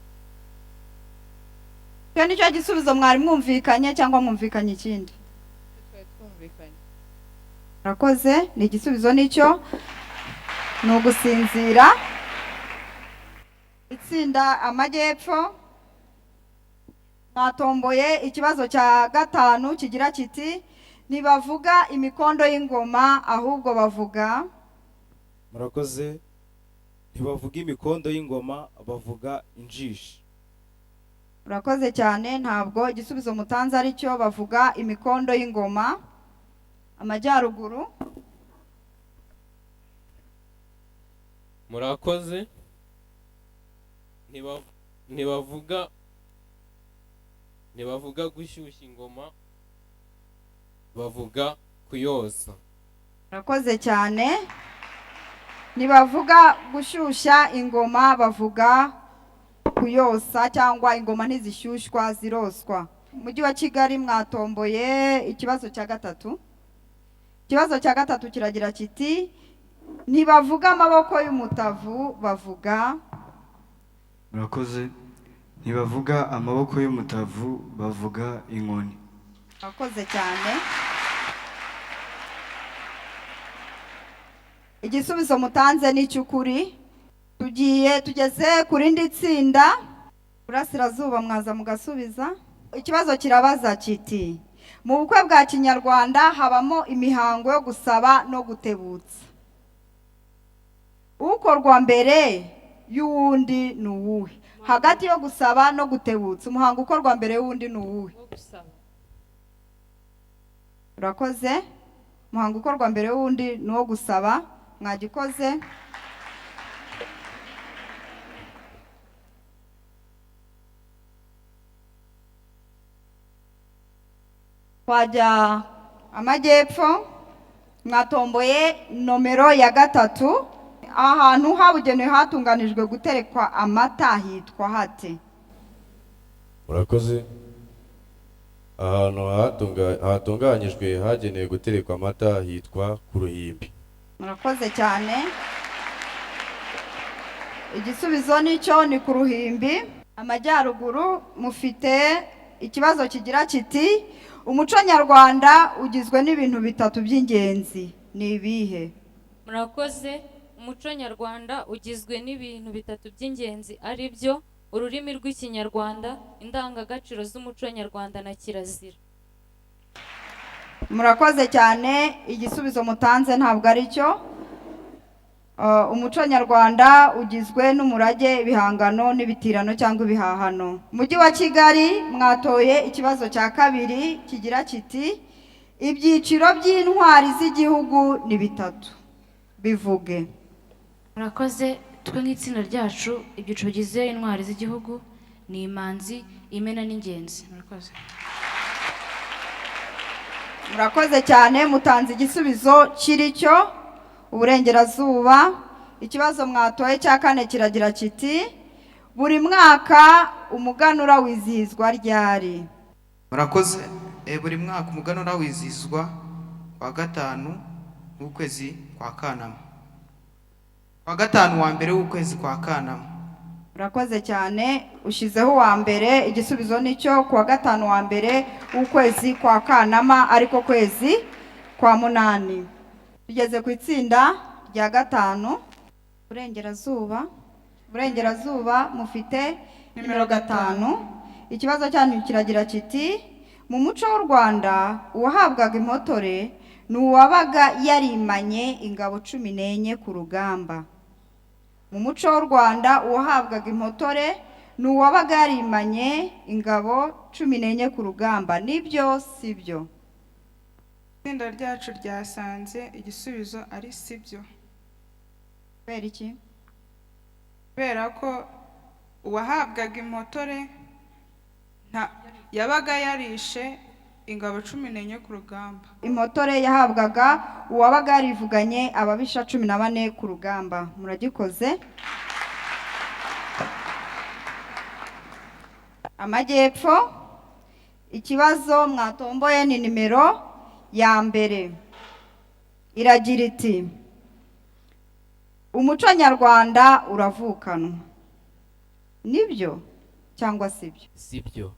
Icyo ni cyo gisubizo mwari mwumvikanye cyangwa mwumvikanye ikindi? Twari twumvikanye. Murakoze, ni igisubizo nicyo, ni ugusinzira. Itsinda Amajyepfo mwatomboye ikibazo cya 5 kigira kiti: ntibavuga imikondo y'ingoma ahubwo bavuga. Murakoze. Ntibavuga imikondo y'ingoma, bavuga injishi. Murakoze cyane, ntabwo igisubizo mutanze ari cyo, bavuga imikondo y'ingoma. Amajyaruguru. Murakoze. Ntibavuga gushyushya ingoma, bavuga kuyoza. Murakoze cyane. Ntibavuga gushyushya ingoma, bavuga kuyosa, cyangwa ingoma ntizishyushywa ziroswa. Umujyi wa Kigali mwatomboye ikibazo cya 3. Ikibazo cya 3 kiragira kiti: ntibavuga amaboko y'umutavu, bavuga. Murakoze. Ntibavuga amaboko y'umutavu, bavuga inkoni. Murakoze cyane. Igisubizo mutanze ni icy'ukuri. Tugiye tugeze ku rindi tsinda. Burasirazuba mwaza mugasubiza. Ikibazo kirabaza kiti: mu bukwe bwa kinyarwanda habamo imihango yo gusaba no gutebutsa. Ukorwa mbere y'uwundi ni uwuhe? Hagati yo gusaba no gutebutsa, umuhango ukorwa mbere y'uwundi ni uwuhe? Urakoze. Umuhango ukorwa mbere y'uwundi ni uwo gusaba. Mwagikoze. Twajya Amajyepfo. Mwatomboye nomero ya 3. Ahantu habugenewe hatunganijwe guterekwa amata hitwa hate? Murakoze. Ahantu hatunganyijwe hagenewe guterekwa amata hitwa ku ruhimbi. Murakoze cyane. Igisubizo nicyo, ni ku ruhimbi. Amajyaruguru mufite ikibazo kigira kiti: umuco nyarwanda ugizwe n'ibintu 3 by'ingenzi, ni ibihe? Murakoze. Umuco nyarwanda ugizwe n'ibintu 3 by'ingenzi ari byo: ururimi rw'ikinyarwanda, indangagaciro z'umuco nyarwanda na kirazira. Murakoze cyane. Igisubizo mutanze ntabwo ari cyo. Umuco nyarwanda ugizwe n'umurage, ibihangano n'ibitirano cyangwa ibihahano. Mujyi wa Kigali mwatoye ikibazo cya 2 kigira kiti: ibyiciro by'intwari z'igihugu ni 3, bivuge. Murakoze. Twe nk'itsinda ryacu ibyiciro bigize intwari z'igihugu ni imanzi, imena n'ingenzi. Murakoze. Murakoze cyane, mutanze igisubizo kiri cyo. Uburengerazuba, ikibazo mwatoye cya 4 kiragira kiti: buri mwaka umuganura wizihizwa ryari? Murakoze. Buri mwaka umuganura wizihizwa kwa 5 w'ukwezi kwa Kanama. Kwa 5 wa mbere w'ukwezi kwa Kanama. Murakoze cyane, ushyizeho uwa mbere. Igisubizo nicyo, kuwa 5 wa mbere w'ukwezi kwa Kanama, ariko kwezi kwa 8. Tugeze ku itsinda rya 5. Burengerazuba. Burengerazuba mufite nimero 5. Ikibazo cyanyu kiragira kiti: mu muco w'u Rwanda uwahabwaga impotore ni uwabaga yarimanye ingabo 14 ku rugamba. Mu muco w'u Rwanda uwahabwaga impotore ni uwabaga yarimanye ingabo 14 ku rugamba. Nibyo sibyo? Itsinda ryacu ryasanze igisubizo ari sibyo. Kubera iki? Kubera ko uwahabwaga impotore yabaga yarishe ingabo 14 ku rugamba. Impotore yahabwaga uwabaga yarivuganye ababisha 14 ku rugamba. Muragikoze. Amajyepfo, ikibazo mwatomboye ni nimero ya 1. Iragira iti: umuco nyarwanda uravukanwa. Nibyo cyangwa sibyo? Sibyo.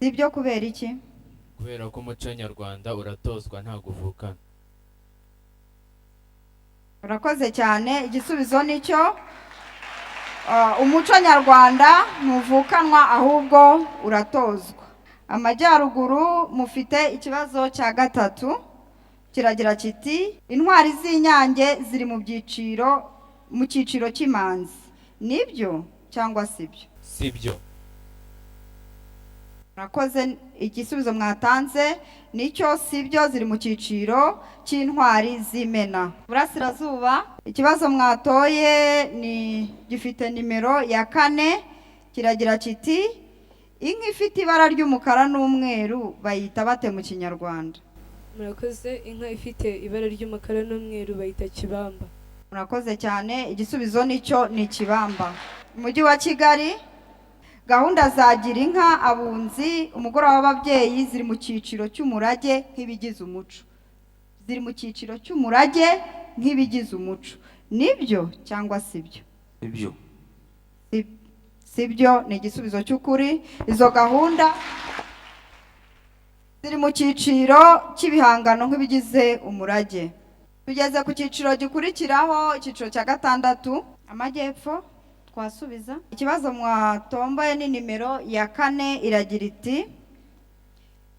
Sibyo kubera iki? Kubera ko umuco nyarwanda uratozwa nta guvukana. Urakoze cyane, igisubizo nicyo. Umuco nyarwanda ntuvukanwa ahubwo uratozwa. Amajyaruguru mufite ikibazo cya 3 kiragira kiti: intwari z'inyange ziri mu byiciro mu cyiciro cy'imanzi. Nibyo cyangwa sibyo? Sibyo. Murakoze, igisubizo mwatanze nicyo, sibyo, ziri mu cyiciro cy'intwari z'imena. Burasirazuba, ikibazo mwatoye ni gifite nimero ya 4 kiragira kiti: inka ifite ibara ry'umukara n'umweru bayita bate mu Kinyarwanda? Murakoze, inka ifite ibara ry'umukara n'umweru bayita kibamba. Murakoze cyane, igisubizo nicyo, ni kibamba. Umujyi wa Kigali, gahunda za gira inka, abunzi, umugoroba w'ababyeyi ziri mu cyiciro cy'umurage nk'ibigize umuco. Ziri mu cyiciro cy'umurage nk'ibigize umuco. Nibyo cyangwa sibyo? Sibyo. Sibyo ni igisubizo cy'ukuri. Izo gahunda ziri mu cyiciro cy'ibihangano nk'ibigize umurage. Tugeze ku cyiciro gikurikiraho, icyiciro cya 6, Amajyepfo. Twasubiza ikibazo mwatomboye ni nimero ya 4 iragira iti: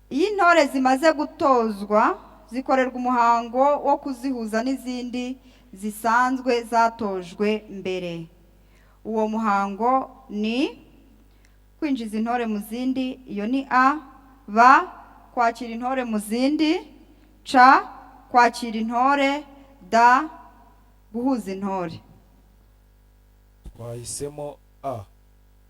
iyo intore zimaze gutozwa zikorerwa umuhango wo kuzihuza n'izindi zisanzwe zatojwe mbere. Uwo muhango ni kwinjiza intore mu zindi, iyo ni A, B, kwakira intore mu zindi, C, kwakira intore, D, guhuza intore. Twahisemo A,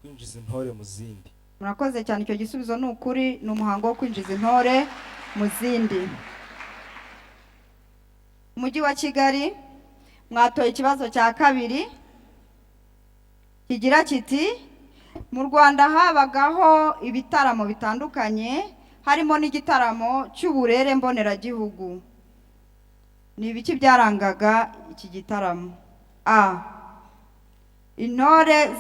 kwinjiza intore mu zindi. Murakoze cyane, icyo gisubizo ni ukuri, ni umuhango wo kwinjiza intore mu zindi. Umujyi wa Kigali mwatoye ikibazo cya 2 kigira kiti: mu Rwanda habagaho ibitaramo bitandukanye harimo n'igitaramo cy'uburere mboneragihugu. Ni ibiki byarangaga iki gitaramo? A, intore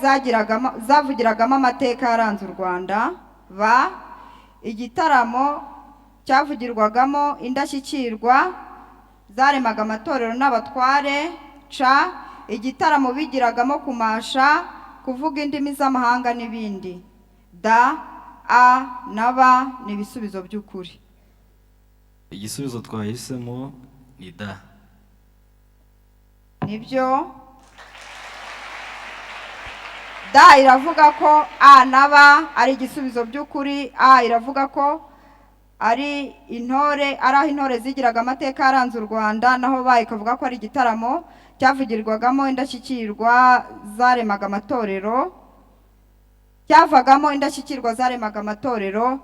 zavugiragamo amateka yaranze u Rwanda. B, igitaramo cyavugirwagamo indashyikirwa zaremaga amatorero n'abatware. C, igitaramo bigiragamo kumasha, kuvuga indimi z'amahanga n'ibindi. D, A na B ni ibisubizo by'ukuri. Igisubizo twahisemo ni D. Nibyo. D iravuga ko A na B ari igisubizo by'ukuri. A iravuga ko ari intore, ari aho intore zigiraga amateka yaranze u Rwanda, naho B ikavuga ko ari igitaramo cyavugirwagamo indashyikirwa zaremaga amatorero, cyavagamo indashyikirwa zaremaga amatorero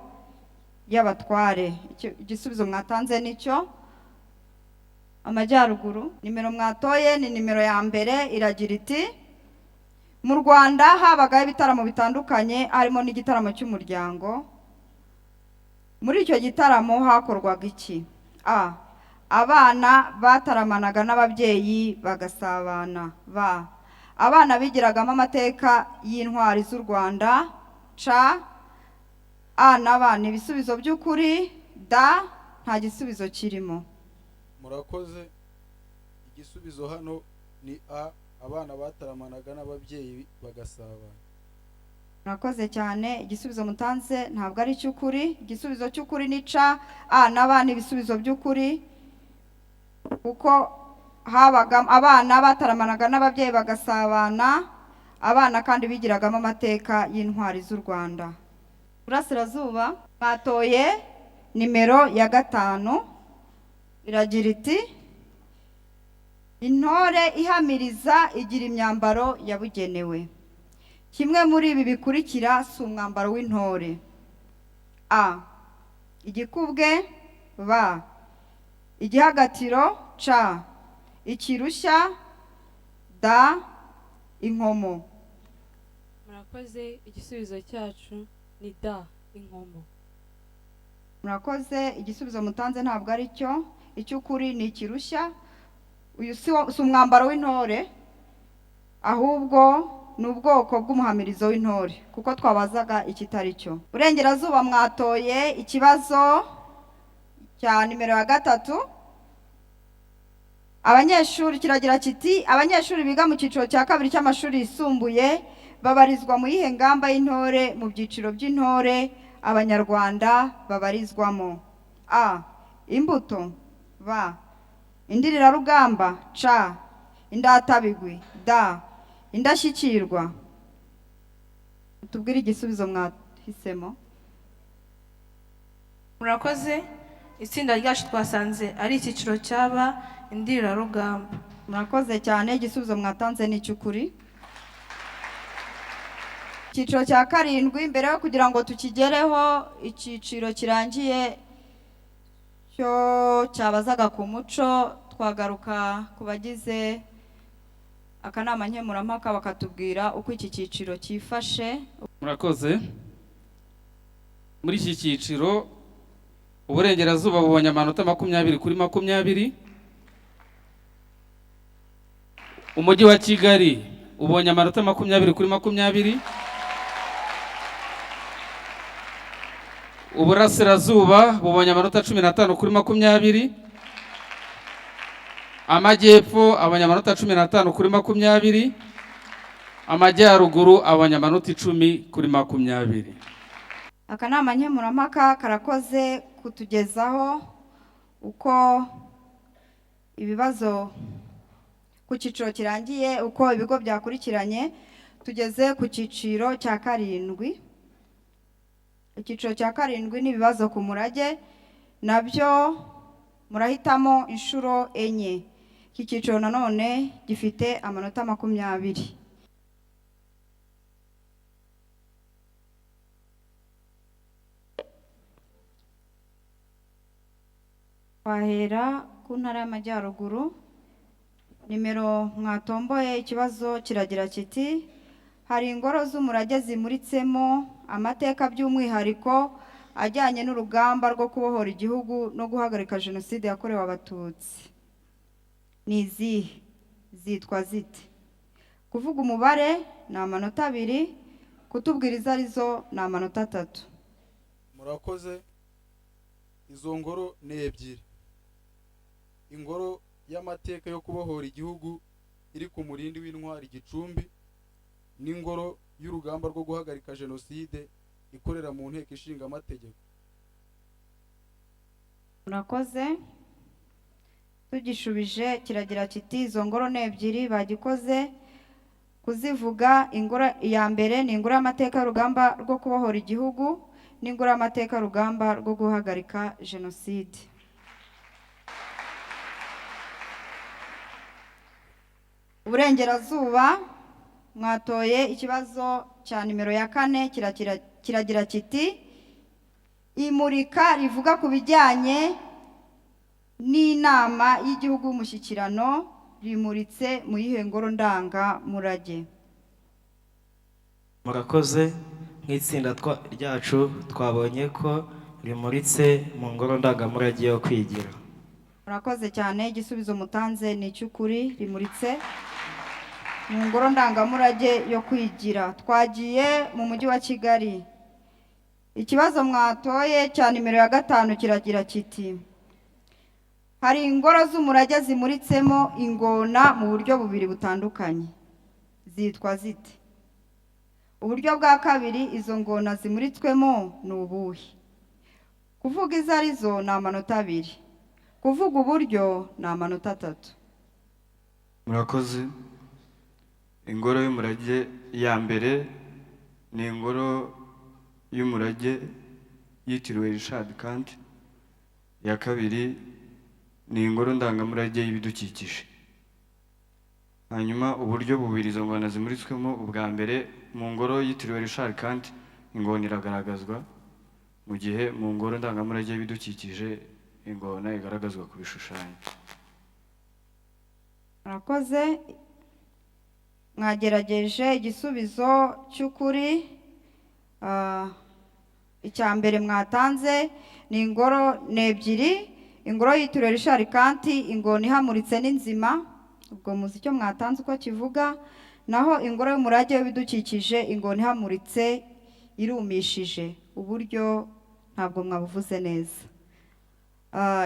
y'abatware. Igisubizo mwatanze nicyo. Amajyaruguru, nimero mwatoye ni nimero ya 1 iragira iti: mu Rwanda habagaho ibitaramo bitandukanye harimo n'igitaramo cy'umuryango. Muri icyo gitaramo hakorwaga iki? A, abana bataramanaga n'ababyeyi bagasabana. B, abana bigiragamo amateka y'intwari z'u Rwanda. C, A na B ni ibisubizo by'ukuri. D, nta gisubizo kirimo. Murakoze, igisubizo hano ni A, abana bataramanaga n'ababyeyi bagasabana. Murakoze cyane, igisubizo mutanze ntabwo ari cy'ukuri. Igisubizo cy'ukuri ni C, A na B ni ibisubizo by'ukuri, kuko Habaga abana bataramanaga n'ababyeyi bagasabana, abana kandi bigiragamo amateka y'intwari z'u Rwanda. Burasirazuba batoye nimero ya 5, iragira iti: intore ihamiriza igira imyambaro yabugenewe. Kimwe muri ibi bikurikira si umwambaro w'intore: A. Igikubwe, B. Igihagatiro, C. Ikirushya, D. Inkomo. Murakoze, igisubizo cyacu ni D, inkomo. Murakoze, igisubizo mutanze ntabwo ari cyo. Icy'ukuri ni ikirushya. Uyu si umwambaro w'intore, ahubwo ni ubwoko bw'umuhamirizo w'intore, kuko twabazaga ikitari cyo. Burengerazuba mwatoye ikibazo cya nimero ya 3. Abanyeshuri, kiragira kiti: abanyeshuri biga mu cyiciro cya 2 cy'amashuri yisumbuye babarizwa mu yihe ngamba y'intore mu byiciro by'intore Abanyarwanda babarizwamo? A. Imbuto, B. Indirirarugamba, C. Indatabigwi, D. Indashyikirwa. Tubwire igisubizo mwahisemo. Murakoze, itsinda ryacu twasanze ari icyiciro cyaba indirarugamba. Murakoze cyane, igisubizo mwatanze ni icy'ukuri. Icyiciro cya 7, mbere yo kugira ngo tukigereho, icyiciro kirangiye cyo cyabazaga ku muco, twagaruka ku bagize akanama nkemurampaka bakatubwira uko iki cyiciro cyifashe. Murakoze. Muri iki cyiciro Uburengerazuba bubonye amanota 20 kuri 20. Umujyi wa Kigali ubonye amanota 20 kuri 20. Uburasirazuba bubonye amanota 15 kuri 20. Amajyepfo abonye amanota 15 kuri 20. Amajyaruguru abonye amanota 10 kuri 20. Akanama nkemurampaka karakoze kutugezaho uko ibibazo ku cyiciro kirangiye, uko ibigo byakurikiranye. Tugeze ku cyiciro cya 7. Icyiciro cya 7 ni ibibazo ku murage, nabyo murahitamo inshuro 4. Iki cyiciro nanone gifite amanota 20. Twahera ku ntara y'Amajyaruguru. Nimero mwatomboye ikibazo kiragira kiti: hari ingoro z'umurage zimuritsemo amateka by'umwihariko ajyanye n'urugamba rwo kubohora igihugu no guhagarika jenoside yakorewe Abatutsi. Ni izihe? Zitwa zite? Kuvuga umubare ni amanota 2, kutubwira izo arizo ni amanota 3. Murakoze, izo ngoro ni 2. Ingoro y'amateka yo kubohora igihugu iri ku Murindi w'Intwari Gicumbi, n'ingoro y'urugamba rwo guhagarika jenoside ikorera mu Nteko Ishinga Amategeko. Murakoze. Tugishubije kiragira kiti: izo ngoro ni 2, bagikoze kuzivuga. Ingoro ya mbere ni ingoro y'amateka y'urugamba rwo kubohora igihugu, n'ingoro y'amateka y'urugamba rwo guhagarika jenoside. Uburengerazuba mwatoye ikibazo cya nimero ya 4, kiragira kiti: imurika rivuga ku bijyanye n'inama y'igihugu y'umushyikirano rimuritse mu yihe ngoro ndangamurage? Murakoze, nk'itsinda ryacu twabonye ko rimuritse mu ngoro ndangamurage yo kwigira. Murakoze cyane, igisubizo mutanze ni icy'ukuri, rimuritse mu ngoro ndangamurage yo kwigira. Twagiye mu mujyi wa Kigali. Ikibazo mwatoye cya nimero ya 5 kiragira kiti: hari ingoro z'umurage zimuritsemo ingona mu buryo bubiri butandukanye, zitwa zite? Uburyo bwa kabiri izo ngona zimuritswemo ni ubuhe? Kuvuga izo arizo ni amanota 2, kuvuga uburyo ni amanota 3. Murakoze. Ingoro y'umurage ya mbere ni ingoro y'umurage yitiriwe Richard Kandt. Iya kabiri ni ingoro ndangamurage y'ibidukikije. Hanyuma uburyo bubiri izo ngona zimuritswemo, ubwa mbere mu ngoro yitiriwe Richard Kandt ingona iragaragazwa, mu gihe mu ngoro ndangamurage y'ibidukikije ingona igaragazwa ku bishushanyo. Murakoze, mwagerageje igisubizo cy'ukuri. Icya mbere mwatanze ni ingoro ni ebyiri, ingoro yitiriwe Richard Kandt, ingona ihamuritse n'inzima, ubwo muzi icyo mwatanze uko kivuga. Naho ingoro y'umurage w'ibidukikije, ingona ihamuritse irumishije, uburyo ntabwo mwabuvuze neza.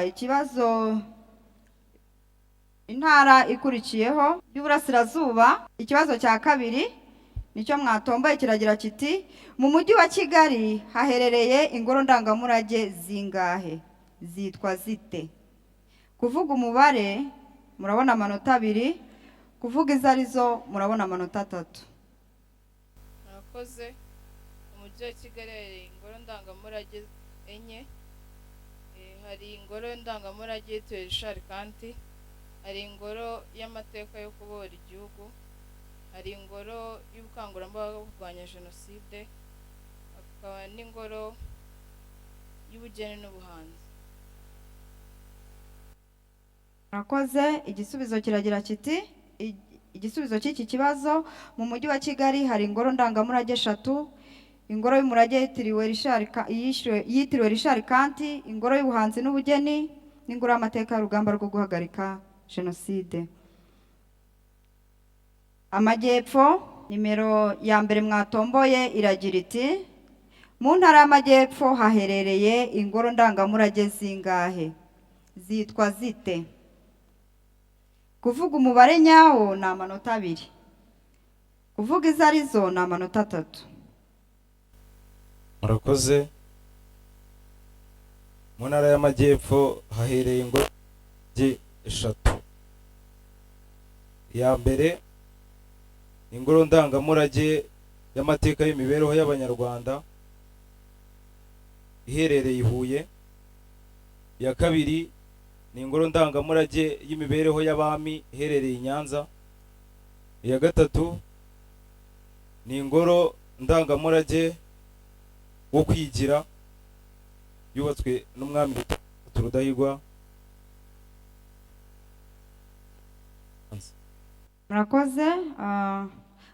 Ikibazo intara ikurikiyeho y'Uburasirazuba, ikibazo cya kabiri nicyo mwatomboye kiragira kiti: mu mujyi wa Kigali haherereye ingoro ndangamurage zingahe, zitwa zite? Kuvuga umubare murabona amanota 2, kuvuga izo arizo murabona amanota 3. Murakoze. Mu mujyi wa Kigali hari ingoro ndangamurage 4. Hari ingoro ndangamurage yitiriwe Richard Kandt, hari ingoro y'amateka yo kubohora igihugu, hari ingoro y'ubukangurambaga bwo kurwanya jenoside, hakaba n'ingoro y'ubugeni n'ubuhanzi. Murakoze. Igisubizo kiragira kiti: igisubizo cy'iki kibazo, mu mujyi wa Kigali hari ingoro ndangamurage 3, ingoro y'umurage yitiriwe Richard Kandt, ingoro y'ubuhanzi n'ubugeni, n'ingoro y'amateka y'urugamba rwo guhagarika jenoside. Amajyepfo, nimero ya mbere mwatomboye iragira iti: mu ntara y'Amajyepfo haherereye ingoro ndangamurage zingahe, zitwa zite? Kuvuga umubare nyawo ni amanota 2, kuvuga izo arizo ni amanota 3. Murakoze. Mu ntara y'Amajyepfo hahereye ingoro 3. Iya mbere ingoro ndangamurage y'amateka y'imibereho y'Abanyarwanda iherereye i Huye. Iya kabiri ni ingoro ndangamurage y'imibereho y'abami iherereye i Nyanza. Iya gatatu ni ingoro ndangamurage wo kwigira yubatswe n'umwami Rudahigwa. Murakoze.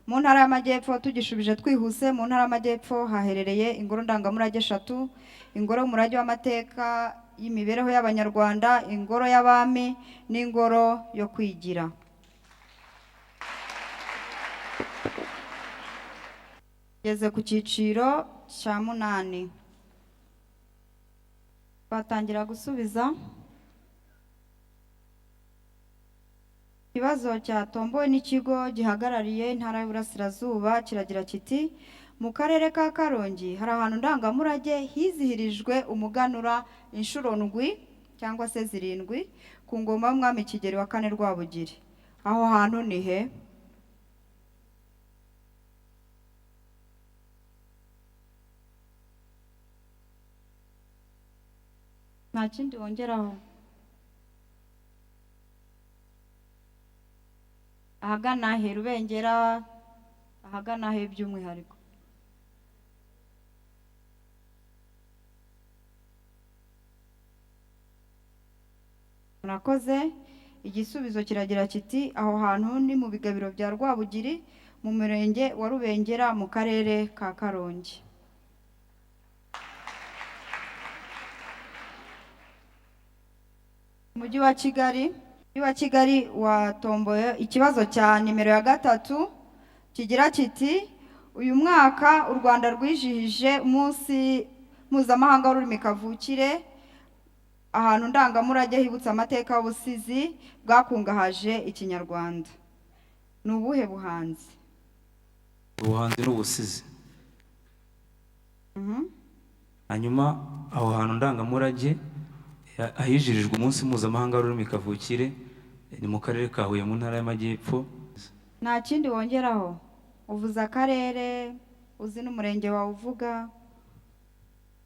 Mu ntara y'Amajyepfo tugishubije twihuse, mu ntara y'Amajyepfo haherereye ingoro ndangamurage 3, ingoro y'umurage w'amateka y'imibereho y'Abanyarwanda, ingoro y'abami n'ingoro yo kwigira. Tugeze ku cyiciro cya 8, batangira gusubiza. Ikibazo cyatombowe n'ikigo gihagarariye intara y'Uburasirazuba kiragira kiti: mu karere ka Karongi hari ahantu ndangamurage hizihirijwe umuganura inshuro 7 cyangwa se 7 ku ngoma y'umwami Kigeli wa 4 Rwabugiri. Aho hantu ni he? Nta kindi wongeraho? Ahagana he? Rubengera, ahagana he by'umwihariko? Murakoze. Igisubizo kiragira kiti: aho hantu ni mu bigabiro bya Rwabugiri mu murenge wa Rubengera mu karere ka Karongi. Umujyi wa Kigali watomboye ikibazo cya nimero ya 3 kigira kiti: uyu mwaka u Rwanda rwijihije umunsi mpuzamahanga w'ururimi kavukire, ahantu ndangamurage hibutsa amateka y'ubusizi bwakungahaje Ikinyarwanda. Ni ubuhe buhanzi? Ubuhanzi n'ubusizi. Hanyuma aho hantu ndangamurage ahijirijwe umunsi mpuzamahanga w'ururimi kavukire Ni mu karere ka Huye mu ntara y'Amajyepfo. Nta kindi wongeraho? Uvuze akarere, uzi n'umurenge wawe uvuga.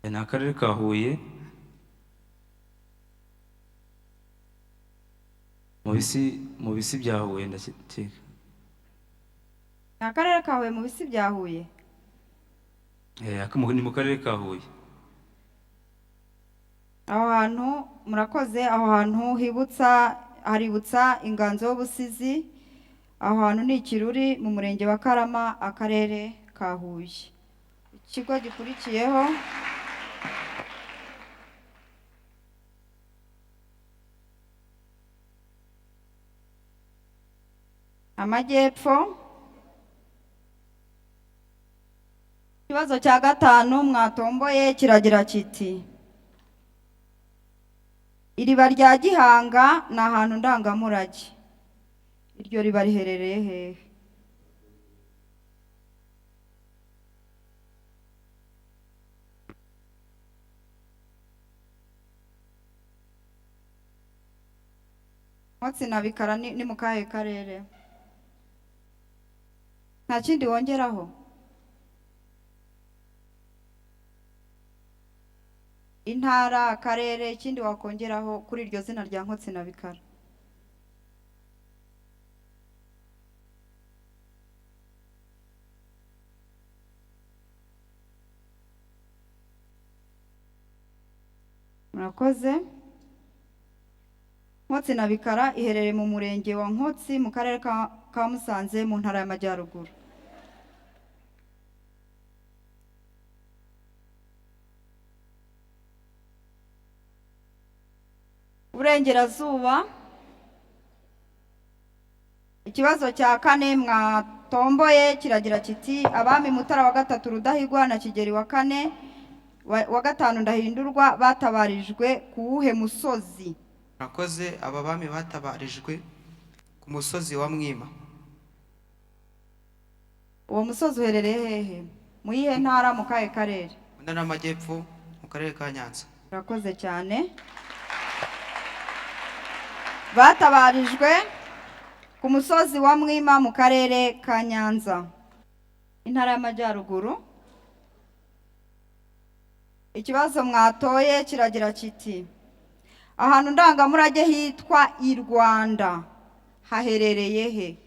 Ni akarere ka Huye mu bisi bya Huye ndakeka. Ni akarere ka Huye mu bisi bya Huye? Ni mu karere ka Huye. Aho hantu murakoze, aho hantu hibutsa haributsa inganzo y'ubusizi. Aho hantu ni Ikiruri mu murenge wa Karama, akarere ka Huye. Ikigo gikurikiyeho Amajyepfo. Ikibazo cya gatanu mwatomboye kiragira kiti: iriba rya Gihanga ni ahantu ndangamurage, iryo riba riherereye hehe? Nkotsi na Bikara ni mu kahe karere? Nta kindi wongeraho? Intara, akarere, ikindi wakongeraho kuri iryo zina rya Nkotsi na Bikara? Murakoze. Nkotsi na Bikara iherereye mu murenge wa Nkotsi mu karere ka Musanze mu ntara y'Amajyaruguru. Uburengerazuba. Ikibazo cya kane mwatomboye kiragira kiti: abami Mutara wa gatatu Rudahigwa na Kigeli wa kane wa gatanu Ndahindurwa batabarijwe ku wuhe musozi? Murakoze. Aba bami batabarijwe ku musozi wa Mwima. Uwo musozi uherereye hehe? Mu yihe ntara, mu kahe karere? Mu ntara y'Amajyepfo mu karere ka Nyanza. Murakoze cyane. Batabarijwe ku musozi wa Mwima mu karere ka Nyanza, intara y'Amajyaruguru. Ikibazo mwatoye kiragira kiti: ahantu ndangamurage hitwa i Rwanda haherereye he?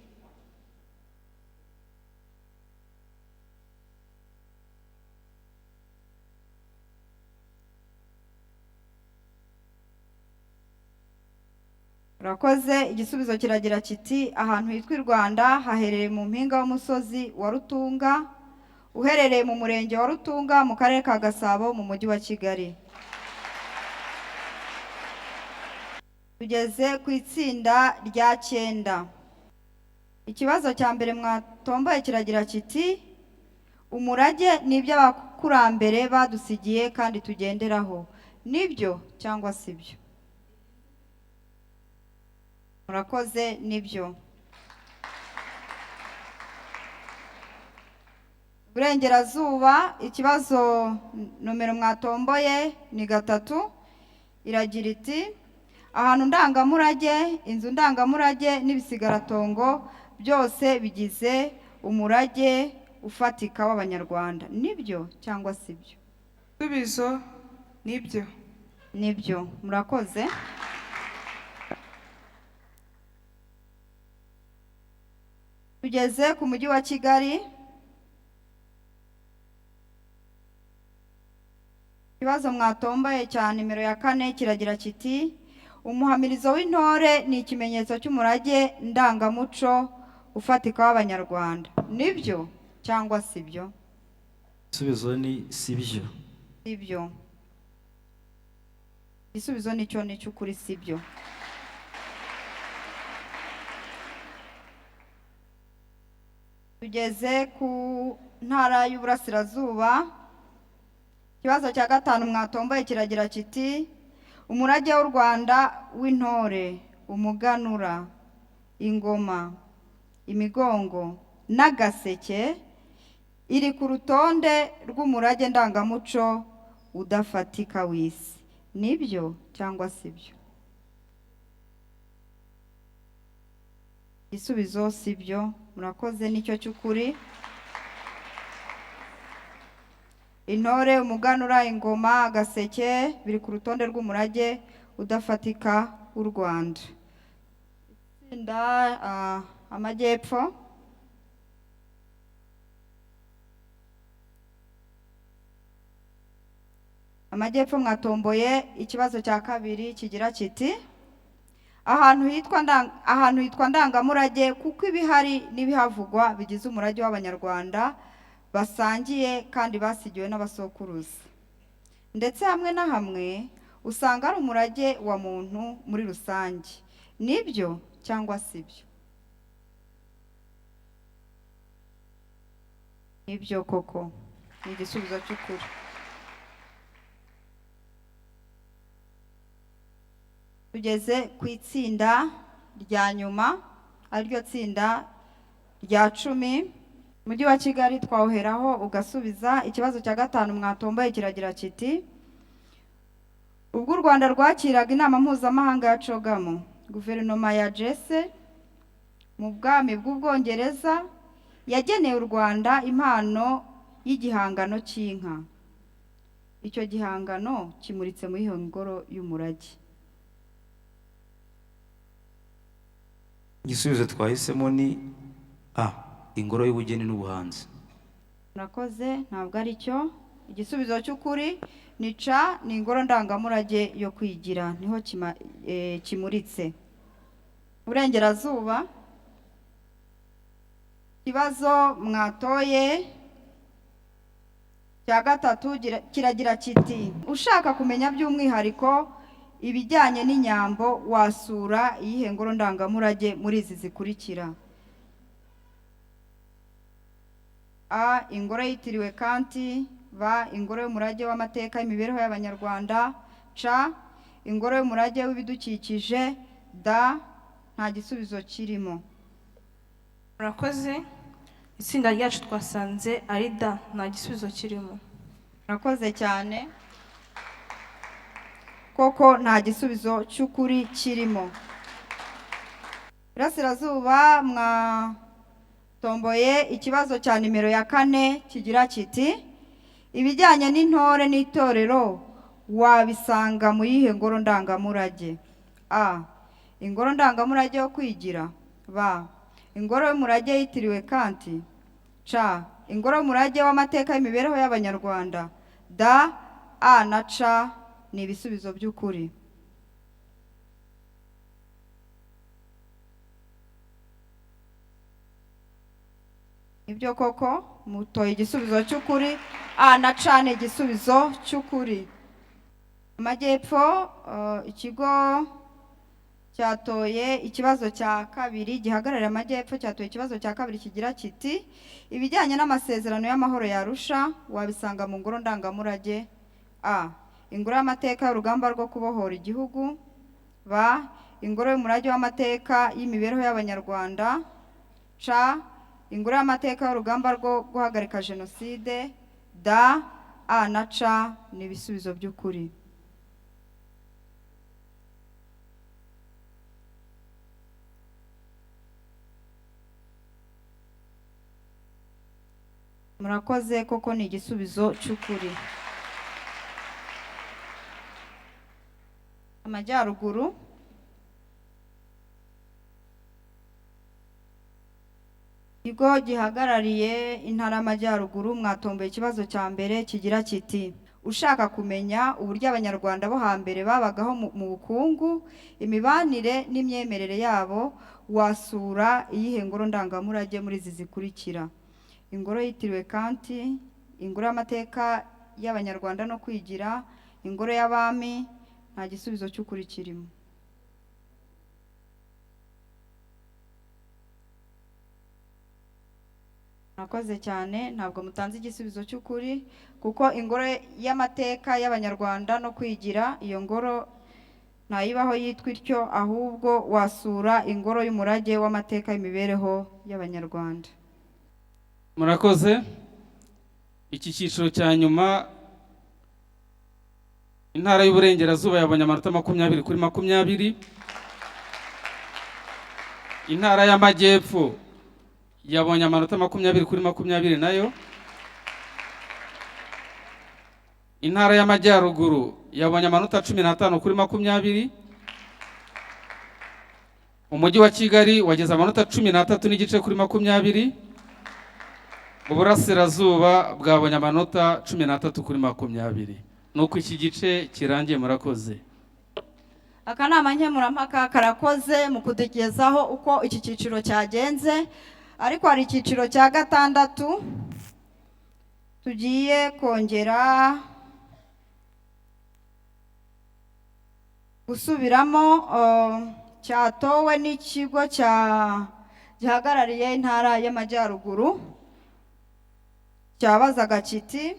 Urakoze. Igisubizo kiragira kiti: ahantu hitwa i Rwanda haherereye mu mpinga y'umusozi wa Rutunga, uherereye mu murenge wa Rutunga mu karere ka Gasabo mu mujyi wa Kigali. Tugeze ku itsinda rya 9. Ikibazo cya mbere mwatomboye kiragira kiti: umurage ni ibyo abakurambere badusigiye kandi tugenderaho, nibyo cyangwa sibyo? Murakoze, nibyo. Burengerazuba, ikibazo nomero mwatomboye ni 3, iragira iti: ahantu ndangamurage, inzu ndangamurage n'ibisigaratongo byose bigize umurage ufatika w'Abanyarwanda, nibyo cyangwa sibyo? Igisubizo nibyo. Nibyo, murakoze. Tugeze ku mujyi wa Kigali. Ikibazo mwatomboye cya nimero ya 4 kiragira kiti: umuhamirizo w'intore ni ikimenyetso cy'umurage ndangamuco ufatika w'Abanyarwanda, nibyo cyangwa sibyo? Igisubizo ni sibyo. Sibyo. Igisubizo nicyo ni cy'ukuri, sibyo. Tugeze ku ntara y'Uburasirazuba. Ikibazo cya 5 mwatomboye kiragira kiti: umurage w'u Rwanda w'intore, umuganura, ingoma, imigongo n'agaseke iri ku rutonde rw'umurage ndangamuco udafatika w'isi, nibyo cyangwa sibyo? Igisubizo si byo. Murakoze, nicyo cy'ukuri. Intore, umuganura, ingoma, agaseke biri ku rutonde rw'umurage udafatika w'u Rwanda. Itsinda Amajyepfo. Amajyepfo mwatomboye ikibazo cya kabiri kigira kiti: ahantu hitwa ndangamurage kuko ibihari n'ibihavugwa bigize umurage w'Abanyarwanda basangiye kandi basigiwe n'abasokuruza, ndetse hamwe na hamwe usanga ari umurage wa muntu muri rusange. Nibyo cyangwa sibyo? Nibyo koko, ni igisubizo cy'ukuri. Tugeze ku itsinda rya nyuma, ariryo tsinda rya 10. Umujyi wa Kigali twawuheraho ugasubiza. Ikibazo cya 5 mwatomboye kiragira kiti: ubwo u Rwanda rwakiraga inama mpuzamahanga ya CHOGM, guverinoma ya Jesse mu bwami bw'Ubwongereza yageneye u Rwanda impano y'igihangano cy'inka. Icyo gihangano kimuritse muri iyo ngoro y'umurage. Igisubizo twahisemo ni A, ingoro y'ubugeni n'ubuhanzi. Murakoze, ntabwo ari cyo. Igisubizo cy'ukuri ni C, ni ingoro ndangamurage yo kwigira, niho kimuritse. Burengerazuba, ikibazo mwatoye cya 3 kiragira kiti: ushaka kumenya by'umwihariko ibijyanye n'inyambo wasura iyihe ngoro ndangamurage muri izi zikurikira? A, ingoro yitiriwe Kanti. B, ingoro y'umurage w'amateka y'imibereho y'Abanyarwanda. C, ingoro y'umurage w'ibidukikije. D, nta gisubizo kirimo. Murakoze, itsinda ryacu twasanze ari D, nta gisubizo kirimo. Murakoze cyane, koko nta gisubizo cy'ukuri kirimo. Burasirazuba mwatomboye ikibazo cya nimero ya 4 kigira kiti: ibijyanye n'intore n'itorero wabisanga mu yihe ngoro ndangamurage? A, ingoro ndangamurage yo kwigira. B, ingoro y'umurage yitiriwe Kanti. C, ingoro y'umurage w'amateka y'imibereho y'Abanyarwanda. D, A na C ni ibisubizo by'ukuri. Ibyo koko mutoye igisubizo cy'ukuri. A na C ni igisubizo cy'ukuri. Amajyepfo, ikigo cyatoye ikibazo cya 2 gihagarariye Amajyepfo cyatoye ikibazo cya 2 kigira kiti: ibijyanye n'amasezerano y'amahoro ya Arusha wabisanga mu ngoro ndangamurage. A, ingoro y'amateka y'urugamba rwo kubohora igihugu. B, ingoro y'umurage w'amateka y'imibereho y'Abanyarwanda. C, ingoro y'amateka y'urugamba rwo guhagarika jenoside. D, A na C ni ibisubizo by'ukuri. Murakoze, koko ni igisubizo cy'ukuri. Amajyaruguru, ikigo gihagarariye intara y'Amajyaruguru mwatomboye ikibazo cya 1 kigira kiti: ushaka kumenya uburyo Abanyarwanda bo hambere babagaho mu bukungu, imibanire n'imyemerere yabo wasura iyihe ngoro ndangamurage muri izi zikurikira? Ingoro yitiriwe Kanti, ingoro y'amateka y'Abanyarwanda no kwigira, ingoro y'abami. Nta gisubizo cy'ukuri kirimo. Murakoze cyane, ntabwo mutanze igisubizo cy'ukuri kuko ingoro y'amateka y'Abanyarwanda no kwigira, iyo ngoro ntayibaho yitwa ityo, ahubwo wasura ingoro y'umurage w'amateka y'imibereho y'Abanyarwanda. Murakoze. Iki cyiciro cya nyuma, intara y'Uburengerazuba yabonye amanota 20 kuri 20. Intara y'Amajyepfo yabonye amanota 20 kuri 20 nayo. Intara y'Amajyaruguru yabonye amanota 15 kuri 20. Umujyi wa Kigali wageze amanota 13.5 kuri 20. Uburasirazuba bwabonye amanota 13 kuri 20. Nuko iki gice kirangiye, murakoze. Akanama nkemurampaka karakoze mu kutugezaho uko iki cyiciro cyagenze, ariko hari icyiciro cya gatandatu tugiye kongera gusubiramo, cyatowe n'ikigo gihagarariye Intara y'Amajyaruguru. Cyabazaga kiti: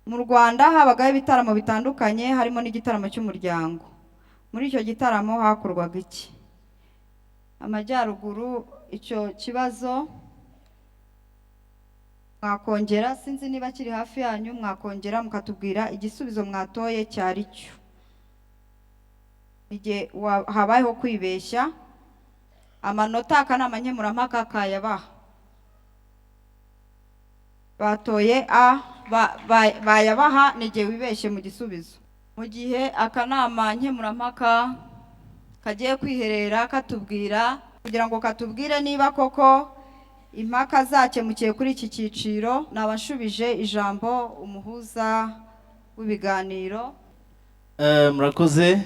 mu Rwanda habagaho ibitaramo bitandukanye, harimo n'igitaramo cy'umuryango. Muri icyo gitaramo hakorwaga iki? Amajyaruguru, icyo kibazo mwakongera, sinzi niba kiri hafi yanyu, mwakongera mukatubwira igisubizo mwatoye cyari cyo. Igihe habayeho kwibeshya, amanota akanama nkemurampaka kayabaha. Batoye A, bayabaha n'igihe wibeshye mu gisubizo. Mu gihe akanama nkemurampaka kagiye kwiherera katubwira, kugira ngo katubwire niba koko impaka zakemukiye kuri iki cyiciro, nabashubije ijambo umuhuza w'ibiganiro. Murakoze.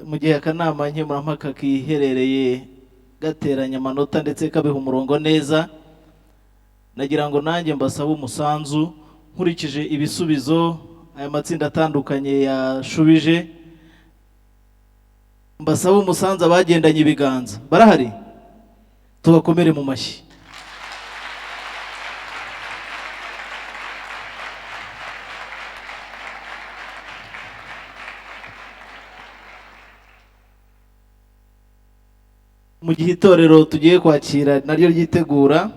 Mu gihe akanama nkemurampaka kiherereye gateranya amanota ndetse kabiha umurongo neza, nagira ngo nanjye mbasabe umusanzu nkurikije ibisubizo aya matsinda atandukanye yashubije. Mbasabe umusanzu abagendanye ibiganza barahari, tubakomere mu mashyi. Mu gihe itorero tugiye kwakira naryo ryitegura,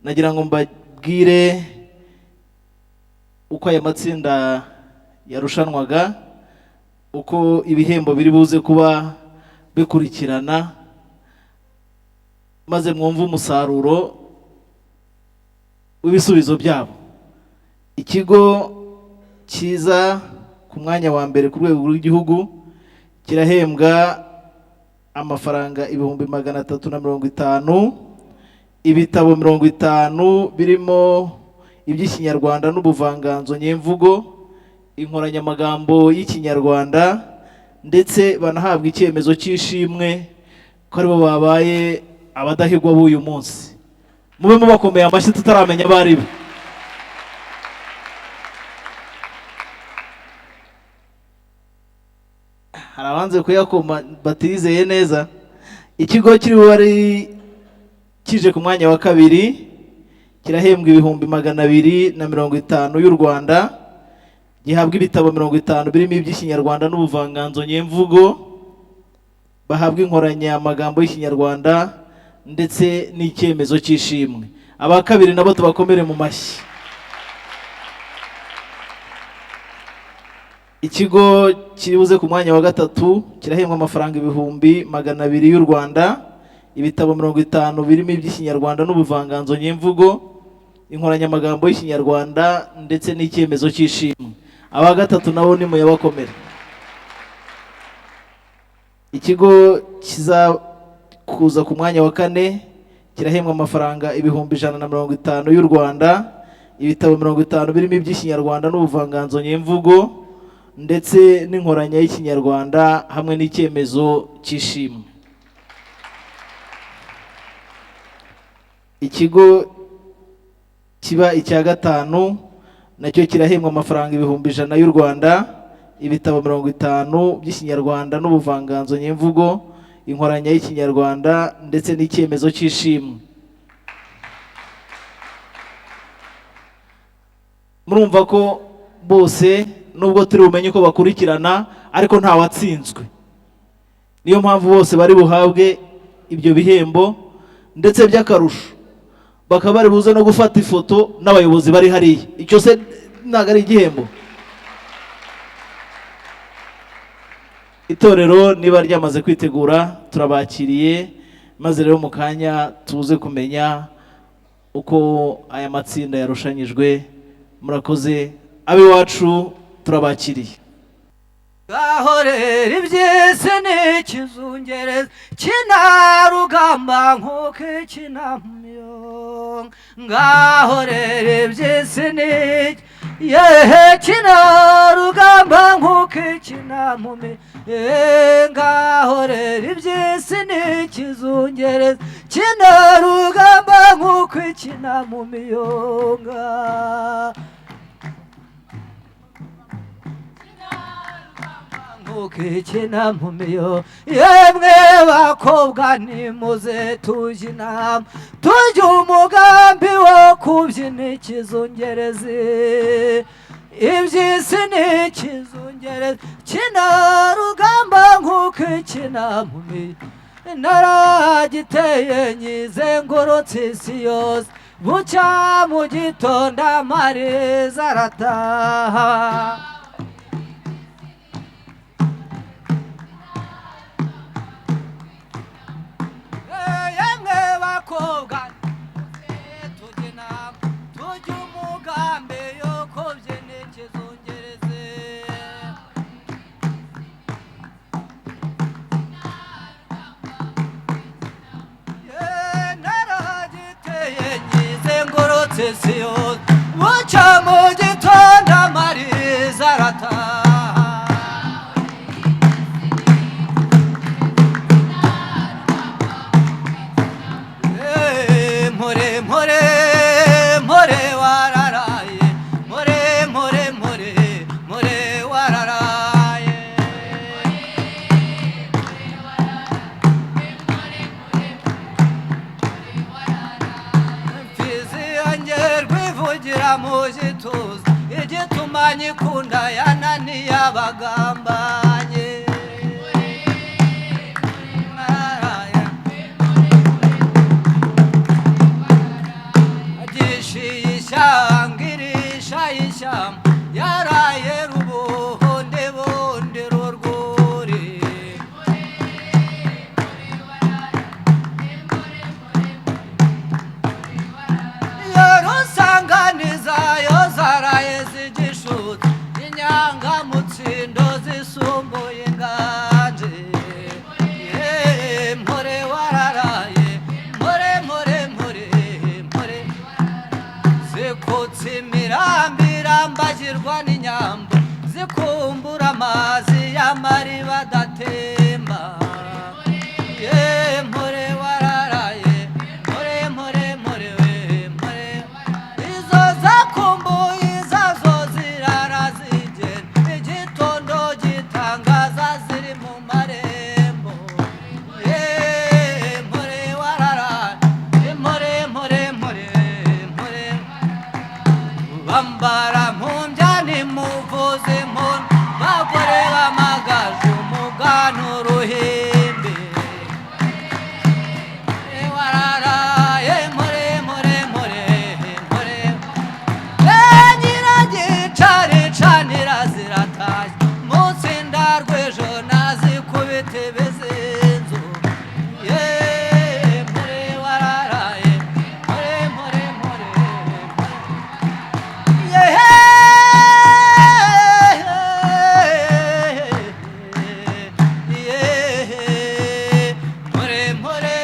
nagira ngo mbabwire uko aya matsinda yarushanwaga, uko ibihembo biri buze kuba bikurikirana, maze mwumve umusaruro w'ibisubizo byabo. Ikigo cyiza ku mwanya wa mbere ku rwego rw'igihugu kirahembwa amafaranga 350,000, ibitabo 50 birimo iby'Ikinyarwanda n'ubuvanganzo nyemvugo, inkoranyamagambo y'Ikinyarwanda, ndetse banahabwa icyemezo cy'ishimwe ko aribo babaye abadahigwa b'uyu munsi. Mube mubakomeye amashyi tutaramenya abari bo. Hari abanze kuyakoma batizeye neza. Ikigo kiri bari kije ku mwanya wa kabiri kirahembwa 250,000 y'u Rwanda, gihabwa ibitabo 50 birimo iby'Ikinyarwanda n'ubuvanganzo nyemvugo, bahabwa inkoranyamagambo y'Ikinyarwanda ndetse n'icyemezo cy'ishimwe. Aba kabiri nabo tubakomere mu mashyi. Ikigo kiribuze ku mwanya wa gatatu kirahembwa amafaranga 200,000 y'u Rwanda, ibitabo 50 birimo iby'Ikinyarwanda n'ubuvanganzo nyemvugo, inkoranyamagambo y'Ikinyarwanda ndetse n'icyemezo cy'ishimwe. Aba gatatu nabo ni muyabakomere. Ikigo kizakuza ku mwanya wa kane kirahembwa amafaranga 150,000 y'u Rwanda, ibitabo 50 birimo iby'Ikinyarwanda n'ubuvanganzo nyemvugo ndetse n'inkoranya y'Ikinyarwanda hamwe n'icyemezo cy'ishimwe. Ikigo kiba icya gatanu nacyo kirahembwa amafaranga 100,000 y'u Rwanda, ibitabo 50 by'Ikinyarwanda n'ubuvanganzo nyemvugo, inkoranya y'Ikinyarwanda ndetse n'icyemezo cy'ishimwe. Murumva ko bose nubwo turi bumenye uko bakurikirana, ariko nta watsinzwe. Niyo mpamvu bose bari buhabwe ibyo bihembo, ndetse by'akarusho bakaba bari buze no gufata ifoto n'abayobozi bari hariya. Icyo se ntabwo ari igihembo? Itorero niba ryamaze kwitegura turabakiriye, maze rero mu kanya tuze kumenya uko aya matsinda yarushanyijwe. Murakoze, ab'iwacu turabakiriye. Gahorera iby'isi ni ikizungereza kinarugamba nk'uko ikinamyo, ngahorera iby'isi ni yehe kinarugamba nk'uko ikinamumi, ngahorera iby'isi ni ikizungereza kinarugamba nk'uko ikinamumiyonga. Ukikina mumiyo yemwe bakobwa nimuze tujye inama, tujye umugambi wo kubyina ikizungerezi. Iby'isi ni ikizungerezi kinarugamba nk'uko ikinamumi, naragiteye nyizengurutse isi yose, bucya mu gitondo amariza arataha. Bakobwa tujye inama, tujye umugambi yo kubyina ikizungerezi. Naragiteye nyizengurutse isi yose, bucya mu gitondo amariza arataha. Mpore mpore mpore wararaye, mpore mpore mpore mpore wararaye. Mfizi yanjye rwivugira mu gituza, igituma nyikunda yananiye abagambanye. Ishyanga ishyamba yaraye rubuhonde bonde rurwuri. Yorusanganiza yo zaraye zigishutse, inyangamutsindo zisumbuye inganje. Mpore wararaye, mpore mpore mpore mpore zikutse imirambi irambagirwa n'inyambo, zikumbura amazi y'amariba adatemba. Mpore wararaye, mpore mpore mpore we mpore, izo zakumbuye izazo zirara zigenda, igitondo gitangaza ziri mu marembo. Mpore wararaye, mpore mpore mpore mpore, bambara mpumbya nimuvuze impundu, bagore bamagaje umugano uruhimbi. Wararaye mpore mpore mpore mpore, nyiragicaricanira ziratashye, munsi ndarw'ejo nazikubita ibizinzo. Mpore wararaye, mpore mpore mpore mpore mpore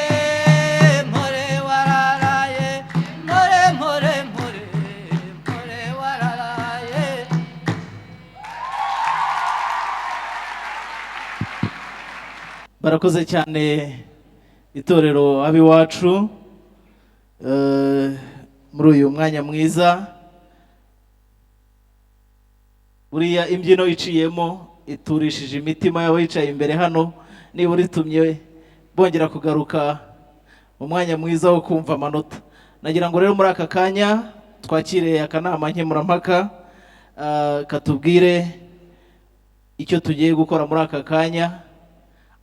mpore wararaye, mpore mpore mpore mpore wararaye. Barakoze cyane itorero ab'iwacu muri uyu mwanya mwiza. Buriya imbyino iciyemo iturishije imitima y'abicaye imbere hano, nibura itumye bongera kugaruka mu mwanya mwiza wo kumva amanota. Nagira ngo rero muri aka kanya twakire akanama nkemurampaka katubwire icyo tugiye gukora muri aka kanya.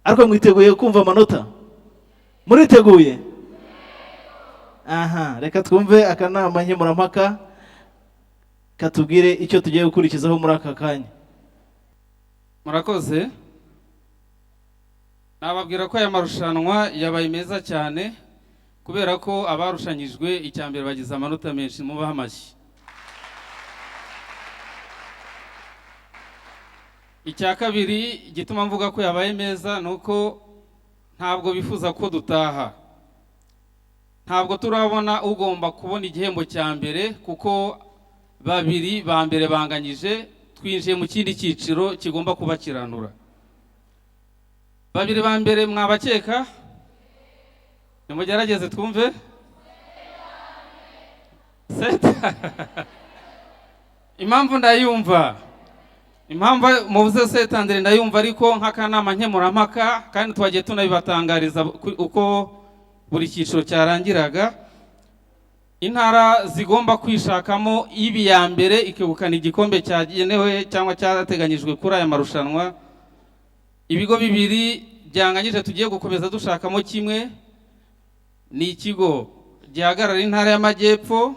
Ariko mwiteguye kumva amanota? Muriteguye? Aha, reka twumve akanama nkemurampaka katubwire icyo tugiye gukurikizaho muri aka kanya. Murakoze. Nababwira ko aya marushanwa yabaye meza cyane kubera ko abarushanyijwe icya mbere bagize amanota menshi, mubahe amashyi. Icya kabiri gituma mvuga ko yabaye meza ni uko ntabwo bifuza ko dutaha, ntabwo turabona ugomba kubona igihembo cya mbere kuko babiri ba mbere banganyije, twinjiye mu kindi cyiciro kigomba kubakiranura. Babiri ba mbere mwabakeka, nimugerageze twumve. Seta impamvu ndayumva, impamvu muvuze Setandire ndayumva, ariko nk'akanama nkemurampaka kandi twagiye tunabibatangariza uko buri cyiciro cyarangiraga, intara zigomba kwishakamo ibi ya mbere ikegukana igikombe cyagenewe cyangwa cyateganyijwe kuri aya marushanwa. Ibigo bibiri byanganyije tugiye gukomeza dushakamo kimwe ni ikigo gihagarara intara y'Amajyepfo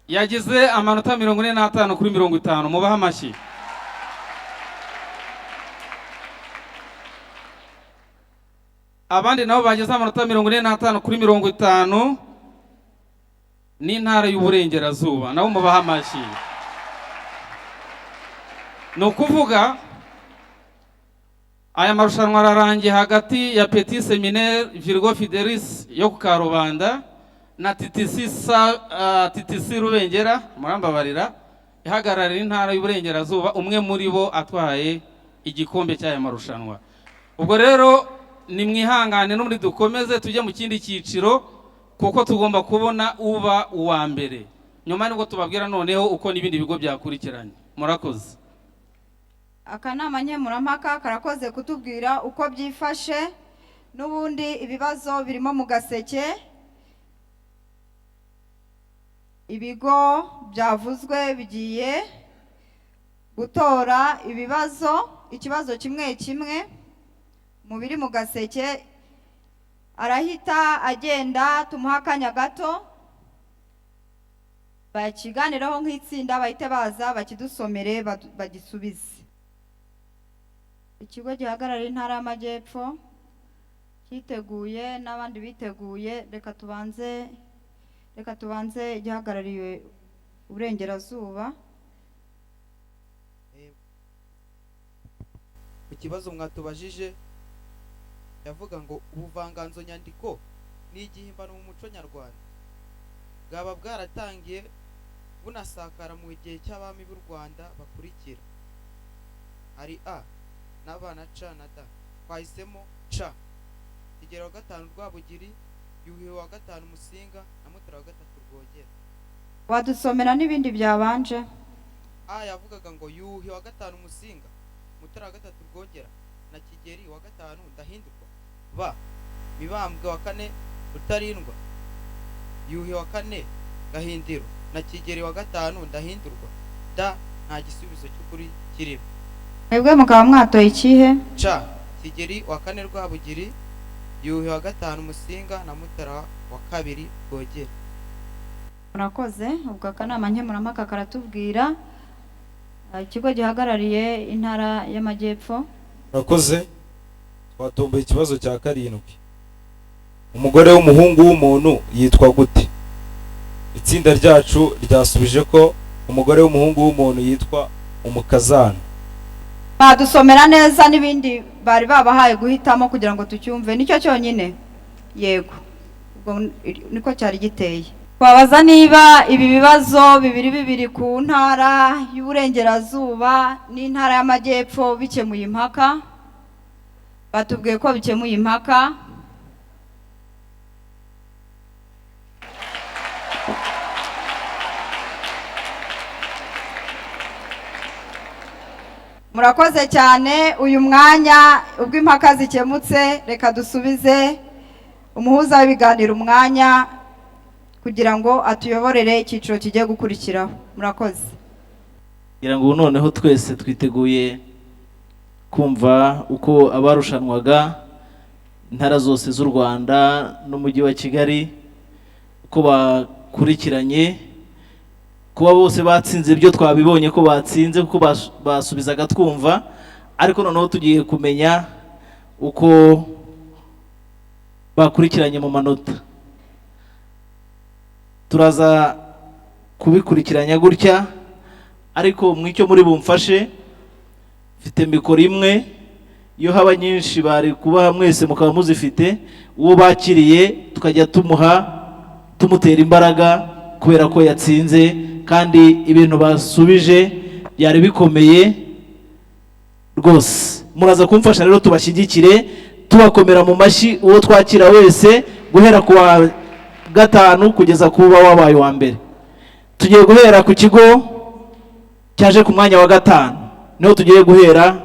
yagize amanota 45 kuri 50, mubahe amashyi. Abandi nabo bageze amanota 45 kuri 50 n'intara y'Uburengerazuba, nabo mubahe amashyi. Ni ukuvuga aya marushanwa ararangiye hagati ya Petit Seminaire Virgo Fidelis yo ku Karubanda na TTC Rubengera, murambabarira, ihagararira intara y'Uburengerazuba, umwe muri bo atwaye igikombe cy'aya marushanwa. Ubwo rero ni mwihangane n'umuri dukomeze tujye mu kindi cyiciro kuko tugomba kubona uba uwa mbere. Nyuma nibwo tubabwira noneho uko n'ibindi bigo byakurikiranye. Murakoze. Akanama nkemurampaka karakoze kutubwira uko byifashe. N'ubundi ibibazo birimo mu gaseke, ibigo byavuzwe bigiye gutora ibibazo, ikibazo kimwe kimwe mu biri mu gaseke. Arahita agenda, tumuha akanya gato bakiganiraho nk'itsinda, bahite baza bakidusomere bagisubize. Ikigo gihagarariye intara y'Amajyepfo cyiteguye n'abandi biteguye. Reka tubanze igihagarariye Uburengerazuba. Ku kibazo mwatubajije yavuga ngo ubuvanganzo nyandiko ni igihimbano mu muco nyarwanda, bwaba bwaratangiye bunasakara mu gihe cy'abami b'u Rwanda bakurikira. Hari A na B na C na D, twahisemo C. Kigeli wa gatanu Rwabugiri, Yuhi wa gatanu Musinga na Mutara wa gatatu Rwogera. Wadusomera n'ibindi byabanje. A yavugaga ngo Yuhi wa gatanu Musinga, Mutara wa gatatu Rwogera na Kigeli wa gatanu Ndahindurwa. B Mibambwe wa kane Rutarindwa, Yuhi wa kane Gahindiro na Kigeli wa gatanu Ndahindurwa. D nta gisubizo cy'ukuri kirimo. Mwebwe mukaba mwatoye ikihe? C Kigeli wa kane Rwabugiri, Yuhi wa gatanu Musinga na Mutara wa kabiri Rwogera. Murakoze. Ubwo akanama nkemurampaka karatubwira. Ikigo gihagarariye intara y'Amajyepfo. Murakoze. Twatomboye ikibazo cya 7. Umugore w'umuhungu w'umuntu yitwa gute? Itsinda ryacu ryasubije ko umugore w'umuhungu w'umuntu yitwa umukazana. Badusomera neza n'ibindi bari babahaye guhitamo kugira ngo tucyumve, nicyo cyonyine. Yego, ubwo niko cyari giteye. Twabaza niba ibi bibazo bibiri bibiri ku ntara y'Uburengerazuba n'intara y'Amajyepfo bikemuye impaka. Batubwiye ko bikemuye impaka. Murakoze cyane. Uyu mwanya ubwo impaka zikemutse, reka dusubize umuhuza w'ibiganiro umwanya kugira ngo atuyoborere icyiciro kigiye gukurikiraho. Murakoze. Ngira ngo noneho twese twiteguye kumva uko abarushanwaga intara zose z'u Rwanda n'umujyi wa Kigali uko bakurikiranye. Kuba bose batsinze ibyo twabibonye ko batsinze, kuko basubizaga twumva, ariko noneho tugiye kumenya uko bakurikiranye mu manota. Turaza kubikurikiranya gutya, ariko mwicyo muri bumfashe, mfite mikoro imwe, iyo haba nyinshi bari kubaha mwese mukaba muzifite. Uwo bakiriye tukajya tumuha, tumutera imbaraga kubera ko yatsinze, kandi ibintu basubije byari bikomeye rwose. Muraza kumfasha rero tubashyigikire, tubakomera mu mashyi uwo twakira wese, guhera ku wa gatanu kugeza kuba wabaye uwa mbere. Tugiye guhera ku kigo cyaje ku mwanya wa gatanu, niho tugiye guhera.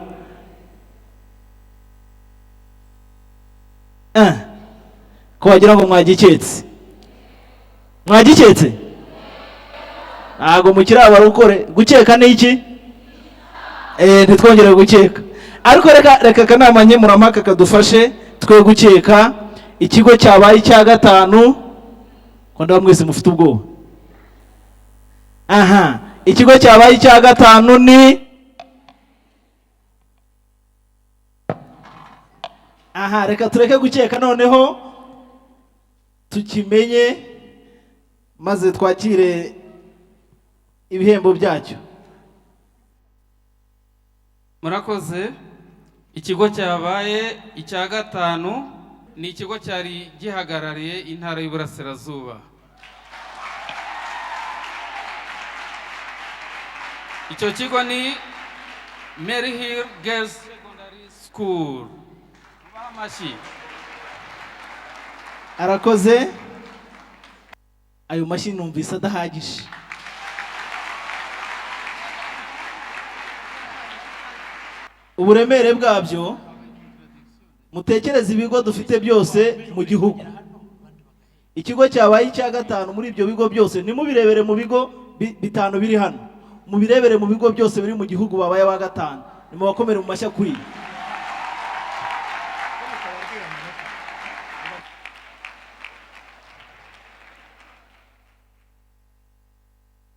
Ko wagira ngo mwagiketse, mwagiketse? Ntabwo mukiri abarokore. Gukeka ni iki? Ntitwongere gukeka, ariko reka akanama nkemurampaka kadufashe twe gukeka. Ikigo cyabaye icya gatanu, ko ndaba mwese mufite ubwoba. Aha, ikigo cyabaye icya gatanu ni aha. Reka tureke gukeka noneho tukimenye, maze twakire ibihembo byacyo. Murakoze. Ikigo cyabaye icya gatanu ni ikigo cyari gihagarariye intara y'Iburasirazuba. Icyo kigo ni Maryhill Girls Secondary School. Mubahe amashyi. Arakoze. Ayo mashyi numvise adahagije. Uburemere bwabyo, mutekereze ibigo dufite byose mu gihugu. Ikigo cyabaye icya gatanu muri ibyo bigo byose, ntimubirebere mu bigo bitanu biri hano, mubirebere mu bigo byose biri mu gihugu babaye aba gatanu. Nimubakomere mu mashyi akwiye.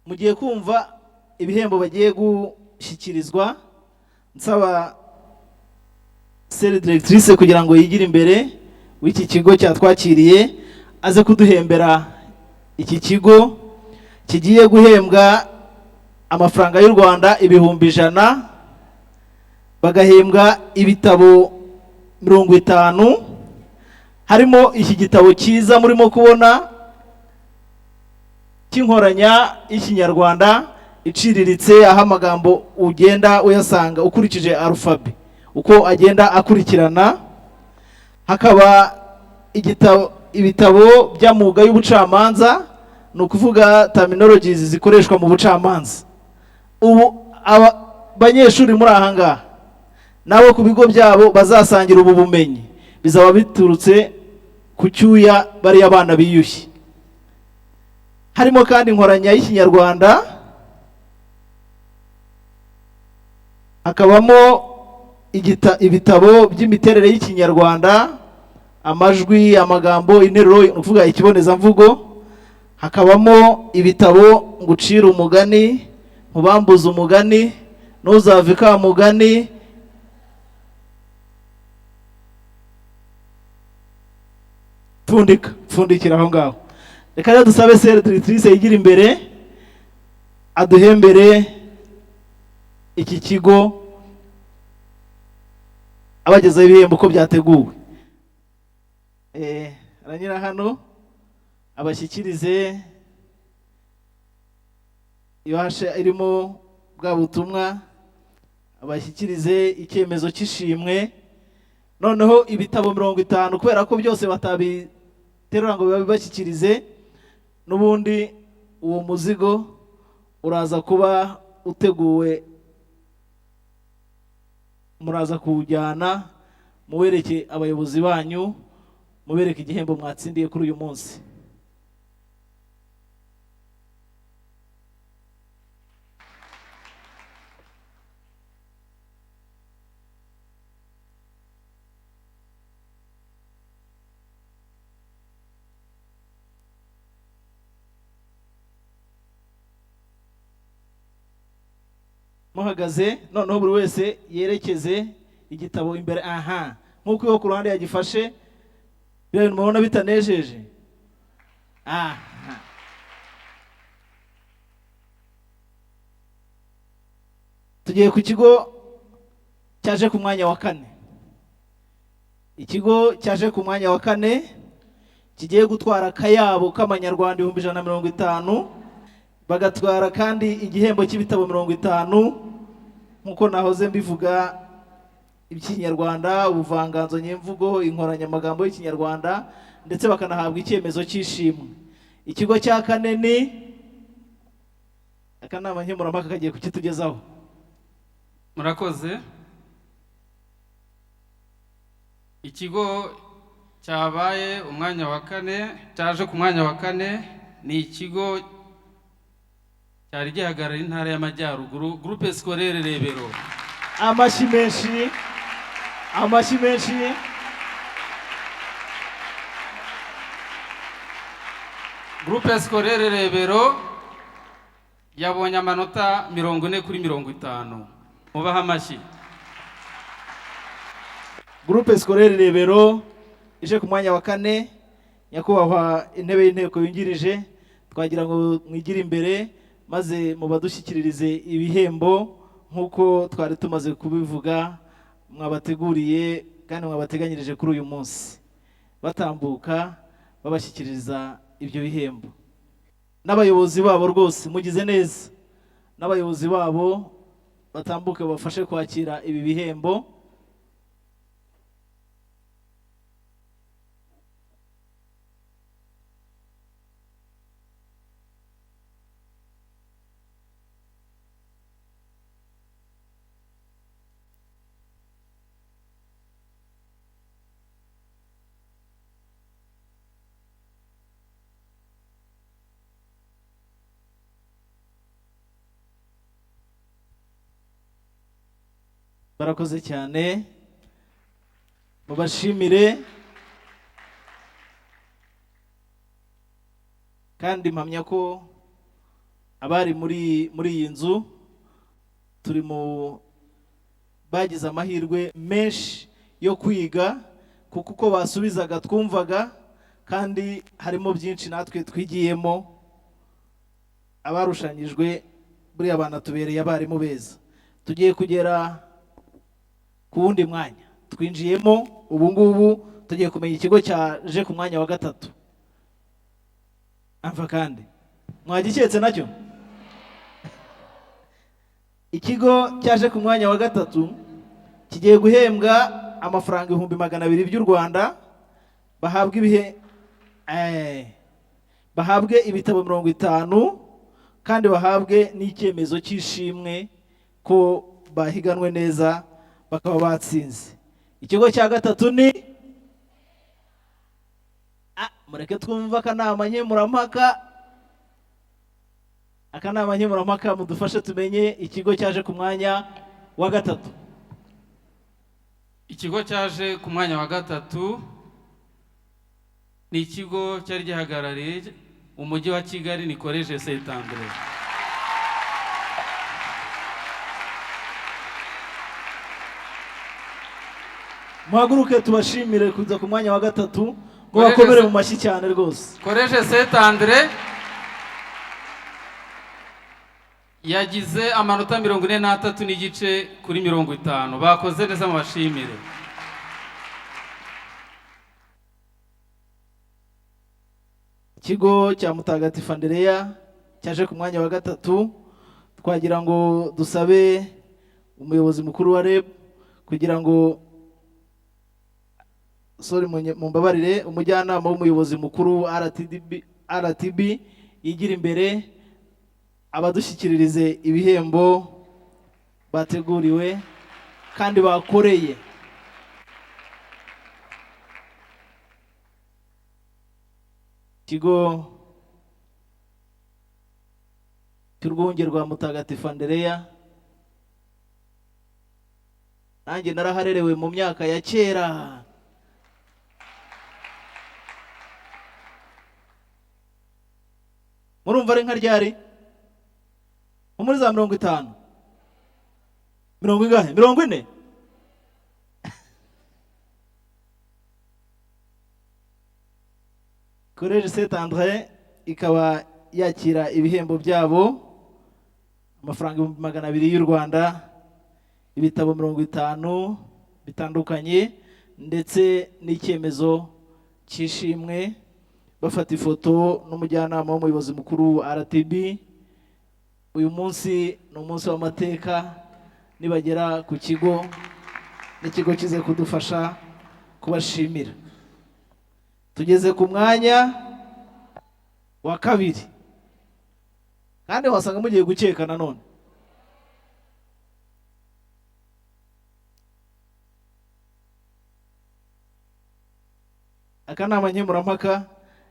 Mugiye kumva ibihembo bagiye gushyikirizwa. Nsaba sere directrice kugira ngo yigire imbere w'iki kigo cyatwakiriye, aze kuduhembera iki kigo kigiye guhembwa amafaranga y'u Rwanda 100,000, bagahembwa ibitabo 50, harimo iki gitabo cyiza murimo kubona cy'inkoranya y'Ikinyarwanda iciriritse, aho amagambo ugenda uyasanga ukurikije arufabe uko agenda akurikirana. Hakaba ibitabo by'amwuga y'ubucamanza, ni ukuvuga terminologies zikoreshwa mu bucamanza. Ubu abanyeshuri muri aha ngaha nabo ku bigo byabo bazasangira ubu bumenyi, bizaba biturutse ku cyuya bariya bana biyushye. Harimo kandi inkoranya y'Ikinyarwanda, hakabamo ibitabo by'imiterere y'Ikinyarwanda, amajwi, amagambo, interuro, ni ukuvuga ikibonezamvugo. Hakabamo ibitabo ngucira umugani, nkubambuze umugani, ntuzave ka mugani, pfundikira aho ngaho. Reka rero dusabe sere directrice yigira imbere aduhembere iki kigo, abagezaho ibihembo uko byateguwe. Aranyura hano abashyikirize ibahasha irimo bwa butumwa, abashyikirize icyemezo cy'ishimwe. Noneho ibitabo 50, kubera ko byose batabiterura ngo babibashyikirize, n'ubundi uwo muzigo uraza kuba uteguwe, muraza kuwujyana muwereke abayobozi banyu, mubereke igihembo mwatsindiye kuri uyu munsi. Muhagaze, noneho buri wese yerekeze igitabo imbere. Aha, nk'uko iyo ku ruhande yagifashe, biriya bintu mubona bitanejeje. Aha, tugiye ku kigo cyaje ku mwanya wa kane. Ikigo cyaje ku mwanya wa kane kigiye gutwara akayabo k'amanyarwanda 150,000, bagatwara kandi igihembo cy'ibitabo 50, nk'uko nahoze mbivuga, iby'ikinyarwanda, ubuvanganzo nyemvugo, inkoranyamagambo y'ikinyarwanda, ndetse bakanahabwa icyemezo cy'ishimwe. Ikigo cya kane ni akanama nkemurampaka kagiye kukitugezaho. Murakoze. Ikigo cyabaye umwanya wa kane, cyaje ku mwanya wa kane, ni ikigo cyari gihagarariye intara y'Amajyaruguru, Groupe Scolaire Rebero. Amashyi menshi, amashyi menshi. Groupe Scolaire Rebero yabonye amanota 40 kuri 50. Mubahe amashyi. Groupe Scolaire Rebero ije ku mwanya wa kane. Nyakubahwa intebe y'inteko yungirije, twagira ngo mwigire imbere maze mubadushyikiririze ibihembo nk'uko twari tumaze kubivuga, mwabateguriye kandi mwabateganyirije kuri uyu munsi. Batambuka babashyikiriza ibyo bihembo n'abayobozi babo, rwose mugize neza. N'abayobozi babo batambuke bafashe kwakira ibi bihembo. Barakoze cyane, mubashimire. Kandi mpamya ko abari muri iyi nzu turi mu bagize amahirwe menshi yo kwiga, kuko uko basubizaga twumvaga, kandi harimo byinshi natwe twigiyemo. Abarushanyijwe buriya banatubereye abarimu beza. Tugiye kugera ku wundi mwanya twinjiyemo ubu ngubu, tugiye kumenya ikigo cyaje ku mwanya wa gatatu. Amva kandi mwagiketse nacyo. Ikigo cyaje ku mwanya wa gatatu kigiye guhembwa amafaranga 200,000 by'u Rwanda, bahabwe ibihe bahabwe ibitabo 50, kandi bahabwe n'icyemezo cy'ishimwe ko bahiganwe neza bakaba batsinze. Ikigo cya gatatu ni mureke twumva akanama nkemurampaka. Akanama nkemurampaka mudufashe tumenye ikigo cyaje ku mwanya wa gatatu. Ikigo cyaje ku mwanya wa gatatu ni ikigo cyari gihagarariye umujyi wa Kigali, ni Collège Saint André. Muhaguruke tubashimire kuza ku mwanya wa gatatu, mubakomere mu mashyi cyane rwose. Collège Saint André yagize amanota 43.5 kuri 50. Bakoze neza, mubashimire. Ikigo cya Mutagatifu Andereya cyaje ku mwanya wa gatatu, twagira ngo dusabe umuyobozi mukuru wa REB kugira ngo, sorry, mumbabarire, umujyanama w'umuyobozi mukuru RTB yigira imbere abadushyikiririze ibihembo bateguriwe kandi bakoreye. Ikigo cy'urwunge rwa Mutagatifu Andereya, nanjye naraharerewe mu myaka ya kera. Murumva ari nka ryari? Nko muri za 50. Mirongo ingahe? 40. Collège Saint André ikaba yakira ibihembo byabo, amafaranga 200,000 y'u Rwanda, ibitabo 50 bitandukanye ndetse n'icyemezo cy'ishimwe. Bafata ifoto n'umujyanama w'umuyobozi mukuru wa RTB. Uyu munsi ni umunsi w'amateka, nibagera ku kigo n'ikigo kize kudufasha kubashimira. Tugeze ku mwanya wa kabiri, kandi wasanga mugiye gukeka nanone. Akanama nkemurampaka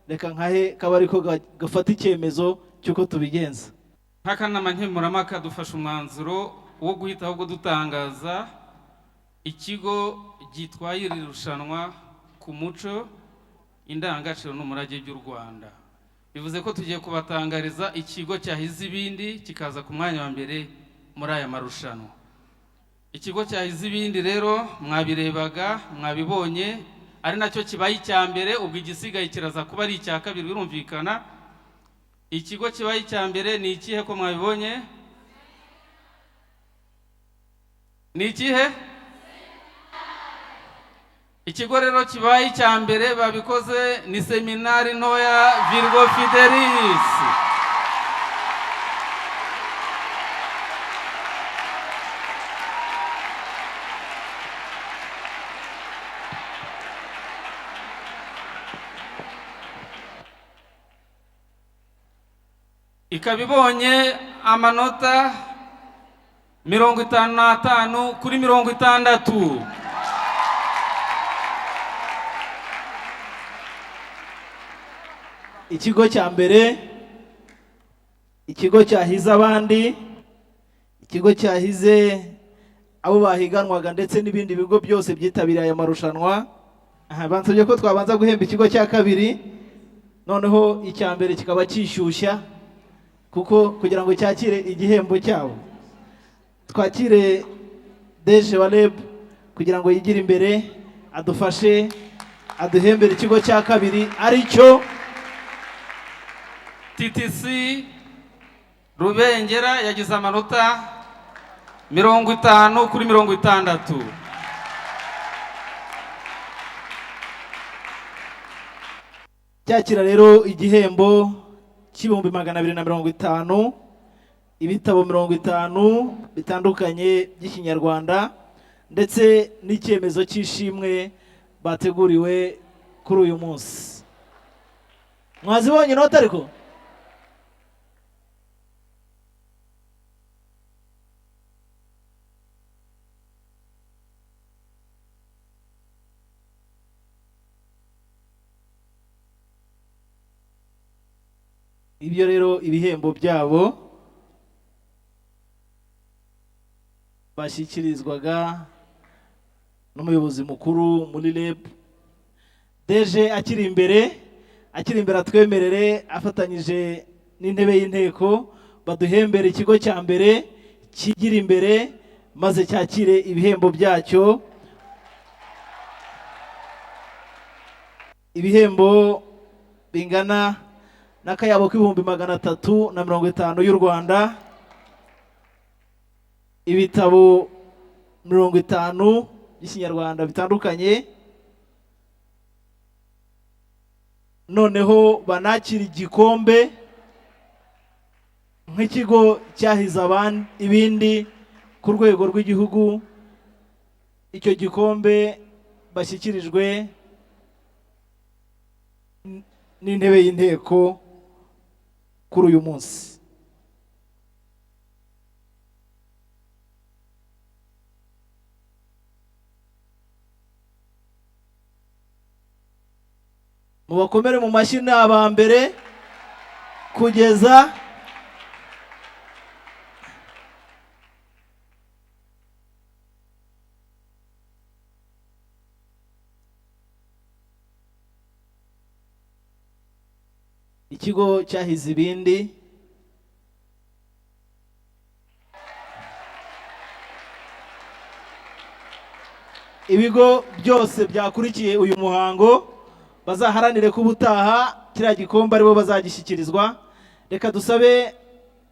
reka nkahe kaba ariko gafata icyemezo cy'uko tubigenza. Nk'akanama nkemurampaka dufashe umwanzuro wo guhita ahubwo dutangaza ikigo gitwaye iri rushanwa ku muco, indangagaciro n'umurage by'u Rwanda. Bivuze ko tugiye kubatangariza ikigo cyahize ibindi kikaza ku mwanya wa mbere muri aya marushanwa. Ikigo cyahize ibindi rero mwabirebaga, mwabibonye, ari nacyo kibaye icya mbere, ubwo igisigaye kiraza kuba ari icya kabiri birumvikana. Ikigo kibaye icya mbere ni ikihe ko mwabibonye? Ni ikihe? Ikigo rero kibaye icya mbere babikoze ni seminari ntoya Virgo Fidelis. Ikaba ibonye amanota 55 kuri 60. Ikigo cya mbere, ikigo cyahize abandi, ikigo cyahize abo bahiganwaga ndetse n'ibindi bigo byose byitabiriye aya marushanwa. Bansabye ko twabanza guhemba ikigo cya kabiri, noneho icya mbere kikaba cyishyushya kuko kugira ngo cyakire igihembo cyabo. Twakire Deje wa REB kugira ngo yigire imbere adufashe aduhembere ikigo cya kabiri aricyo TTC Rubengera yagize amanota 50 kuri 60. Cyakira rero igihembo cy'ibihumbi 250, ibitabo 50 bitandukanye by'Ikinyarwanda ndetse n'icyemezo cy'ishimwe bateguriwe kuri uyu munsi. Mwazibonye inota ariko? Ibyo rero ibihembo byabo bashyikirizwaga n'umuyobozi mukuru muri REB. Deje akiri imbere atwemerere afatanyije n'intebe y'inteko baduhembere ikigo cya mbere kigira imbere maze cyakire ibihembo byacyo. Ibihembo bingana n'akayabo k'350,000 y'u Rwanda, ibitabo 50 by'Ikinyarwanda bitandukanye, noneho banakira igikombe nk'ikigo cyahize ibindi ku rwego rw'igihugu. Icyo gikombe bashyikirijwe n'intebe y'inteko kuri uyu munsi. Mubakomere mu mashyi ni aba mbere kugeza ikigo cyahize ibindi. Ibigo byose byakurikiye uyu muhango bazaharanire ko ubutaha kiriya gikombe aribo bazagishyikirizwa. Reka dusabe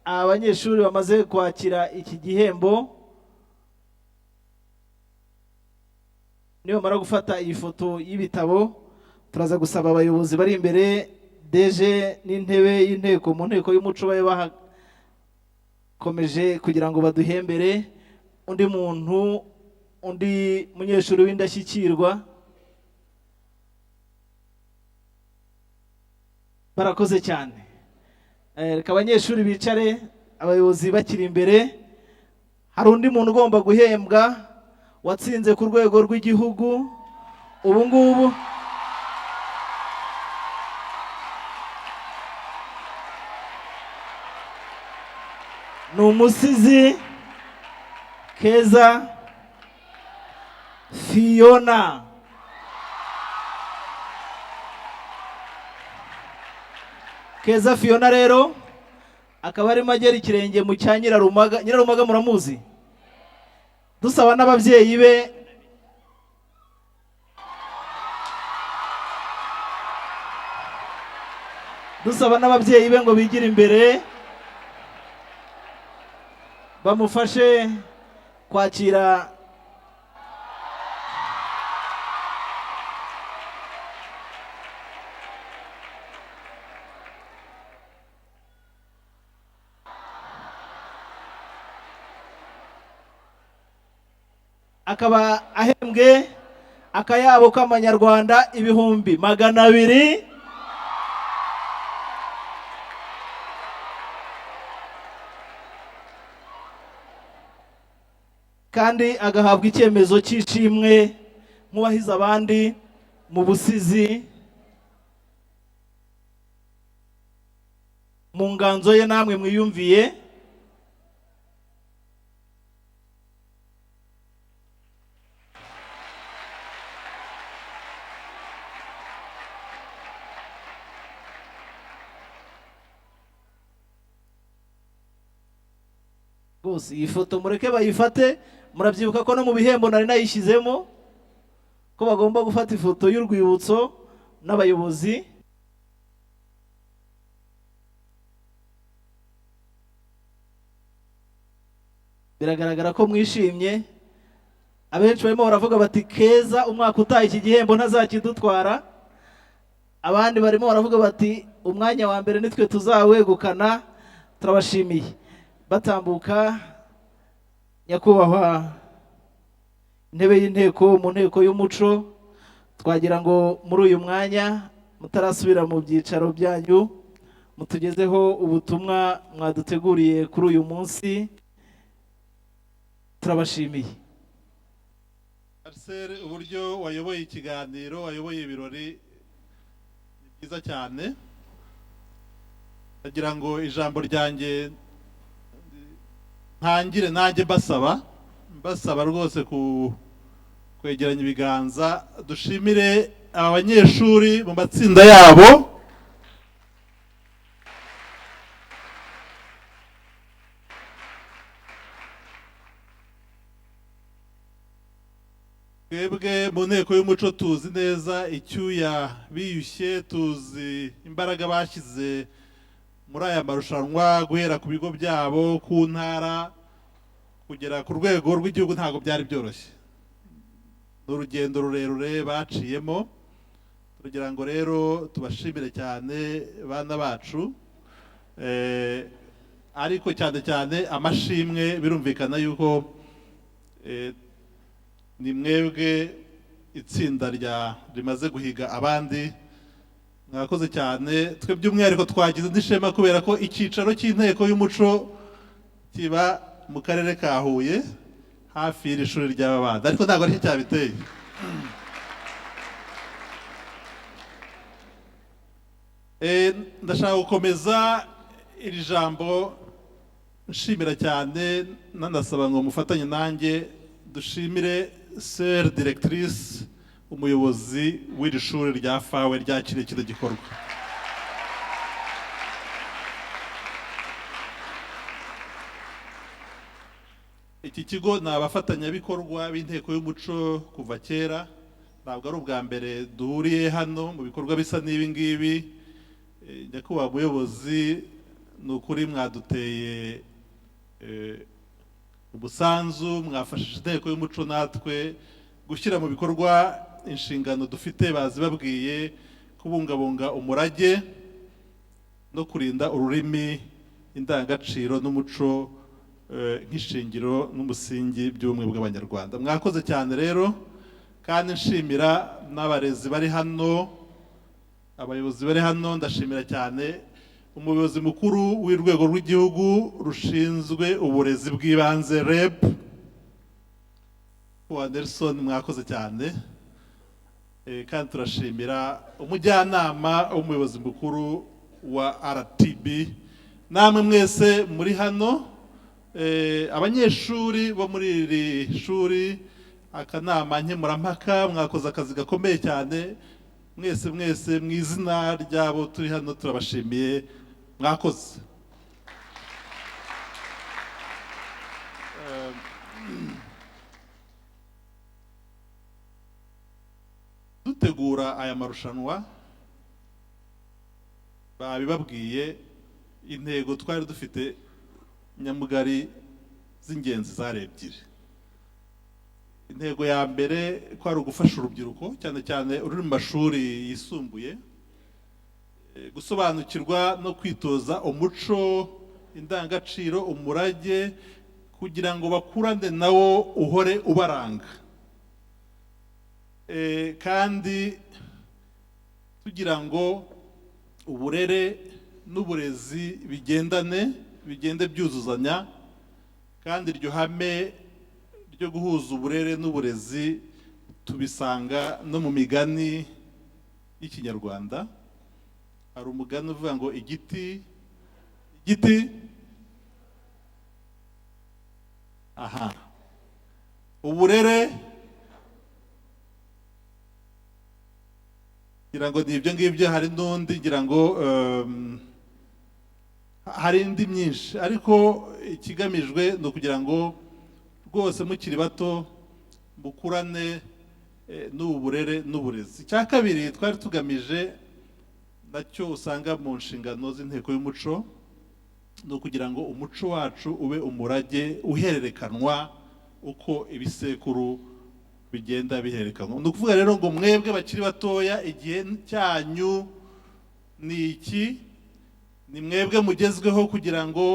abanyeshuri bamaze kwakira iki gihembo, nibamara gufata iyi foto y'ibitabo, turaza gusaba abayobozi bari imbere, DG n'intebe y'inteko mu nteko y'umuco, babe bahakomeje kugira ngo baduhembere undi muntu, undi munyeshuri w'indashyikirwa. Barakoze cyane. Reka abanyeshuri bicare, abayobozi bakiri imbere. Hari undi muntu ugomba guhembwa watsinze ku rwego rw'igihugu ubu ngubu. Ni umusizi Keza Fiona. Keza Fiona rero akaba arimo agera ikirenge mu cya Nyirarumaga. Nyirarumaga muramuzi? Dusaba n'ababyeyi be ngo bigire imbere bamufashe kwakira akaba ahembwe akayabo k'amanyarwanda 200,000. Kandi agahabwa icyemezo cy'ishimwe nk'uwahize abandi mu busizi mu nganzo ye namwe mwiyumviye. Rwose iyi foto mureke bayifate. Murabyibuka ko no mu bihembo nari nayishyizemo ko bagomba gufata ifoto y'urwibutso n'abayobozi. Biragaragara ko mwishimye. Abenshi barimo baravuga bati Keza umwaka utaha iki gihembo ntazakidutwara. Abandi barimo baravuga bati umwanya wa mbere nitwe tuzawegukana. Turabashimiye. Batambuka, nyakubahwa intebe y'inteko mu nteko y'umuco, twagira ngo muri uyu mwanya mutarasubira mu byicaro byanyu mutugezeho ubutumwa mwaduteguriye kuri uyu munsi. Turabashimiye. Marcel, uburyo wayoboye ikiganiro, wayoboye ibirori ni byiza cyane. Ndagira ngo ijambo ryanjye ntangire nanjye mbasaba rwose kwegeranya ibiganza dushimire aba banyeshuri mu matsinda yabo. Twebwe mu nteko y'umuco tuzi neza icyuya biyushye, tuzi imbaraga bashyize muri aya marushanwa, guhera ku bigo byabo, ku ntara, kugera ku rwego rw'igihugu. Ntabwo byari byoroshye, ni urugendo rurerure baciyemo. Tugira ngo rero tubashimire cyane bana bacu, ariko cyane cyane amashimwe birumvikana yuko ni mwebwe itsinda rimaze guhiga abandi. Mwakoze cyane. Twe by'umwihariko twagize n'ishema kubera ko icyicaro cy'inteko y'umuco kiba mu karere ka Huye hafi y'iri shuri ry'aba bana, ariko ntabwo aricyo cyabiteye. Ndashaka gukomeza iri jambo nshimira cyane, nanasaba ngo mufatanye nanjye dushimire Sœur Directrice, umuyobozi w'iri shuri rya FAWE ryakiriye kino gikorwa. Iki kigo ni abafatanyabikorwa b'inteko y'umuco kuva kera, ntabwo ari ubwa mbere duhuriye hano mu bikorwa bisa n'ibi ngibi. Nyakubahwa muyobozi, ni ukuri mwaduteye umusanzu, mwafashije inteko y'umuco natwe gushyira mu bikorwa inshingano dufite bazibabwiye, kubungabunga umurage no kurinda ururimi, indangagaciro n'umuco nk'ishingiro n'umusingi by'ubumwe bw'Abanyarwanda. Mwakoze cyane rero, kandi nshimira n'abarezi bari hano, abayobozi bari hano. Ndashimira cyane umuyobozi mukuru w'urwego rw'igihugu rushinzwe uburezi bw'ibanze REB, wa Nelson, mwakoze cyane. Kandi turashimira umujyanama w'umuyobozi mukuru wa RTB, namwe mwese muri hano. Abanyeshuri bo muri iri shuri, akanama nkemurampaka, mwakoze akazi gakomeye cyane. Mwese mwese mu izina ryabo turi hano turabashimiye, mwakoze. Dutegura aya marushanwa babibabwiye, intego twari dufite nyamugari z'ingenzi zari ebyiri. Intego ya mbere ko ari ugufasha urubyiruko, cyane cyane ruri mu mashuri yisumbuye, gusobanukirwa no kwitoza umuco, indangagaciro, umurage, kugira ngo bakurane nawo uhore ubaranga. Kandi tugira ngo uburere n'uburezi bigendane, bigende byuzuzanya, kandi iryo hame ryo guhuza uburere n'uburezi tubisanga no mu migani y'Ikinyarwanda. Hari umugani uvuga ngo igiti igiti, aha, uburere, ngira ngo ni ibyo ngibyo. Hari n'undi, ngira ngo hari indi myinshi, ariko ikigamijwe ni ukugira ngo rwose mukiri bato mukurane n'ubu burere n'uburezi. Icya kabiri twari tugamije, nacyo usanga mu nshingano z'inteko y'umuco, ni ukugira ngo umuco wacu ube umurage uhererekanwa uko ibisekuru bigenda bihererekanwa. Ni ukuvuga rero ngo mwebwe bakiri batoya, igihe cyanyu ni iki, ni mwebwe mugezweho kugira ngo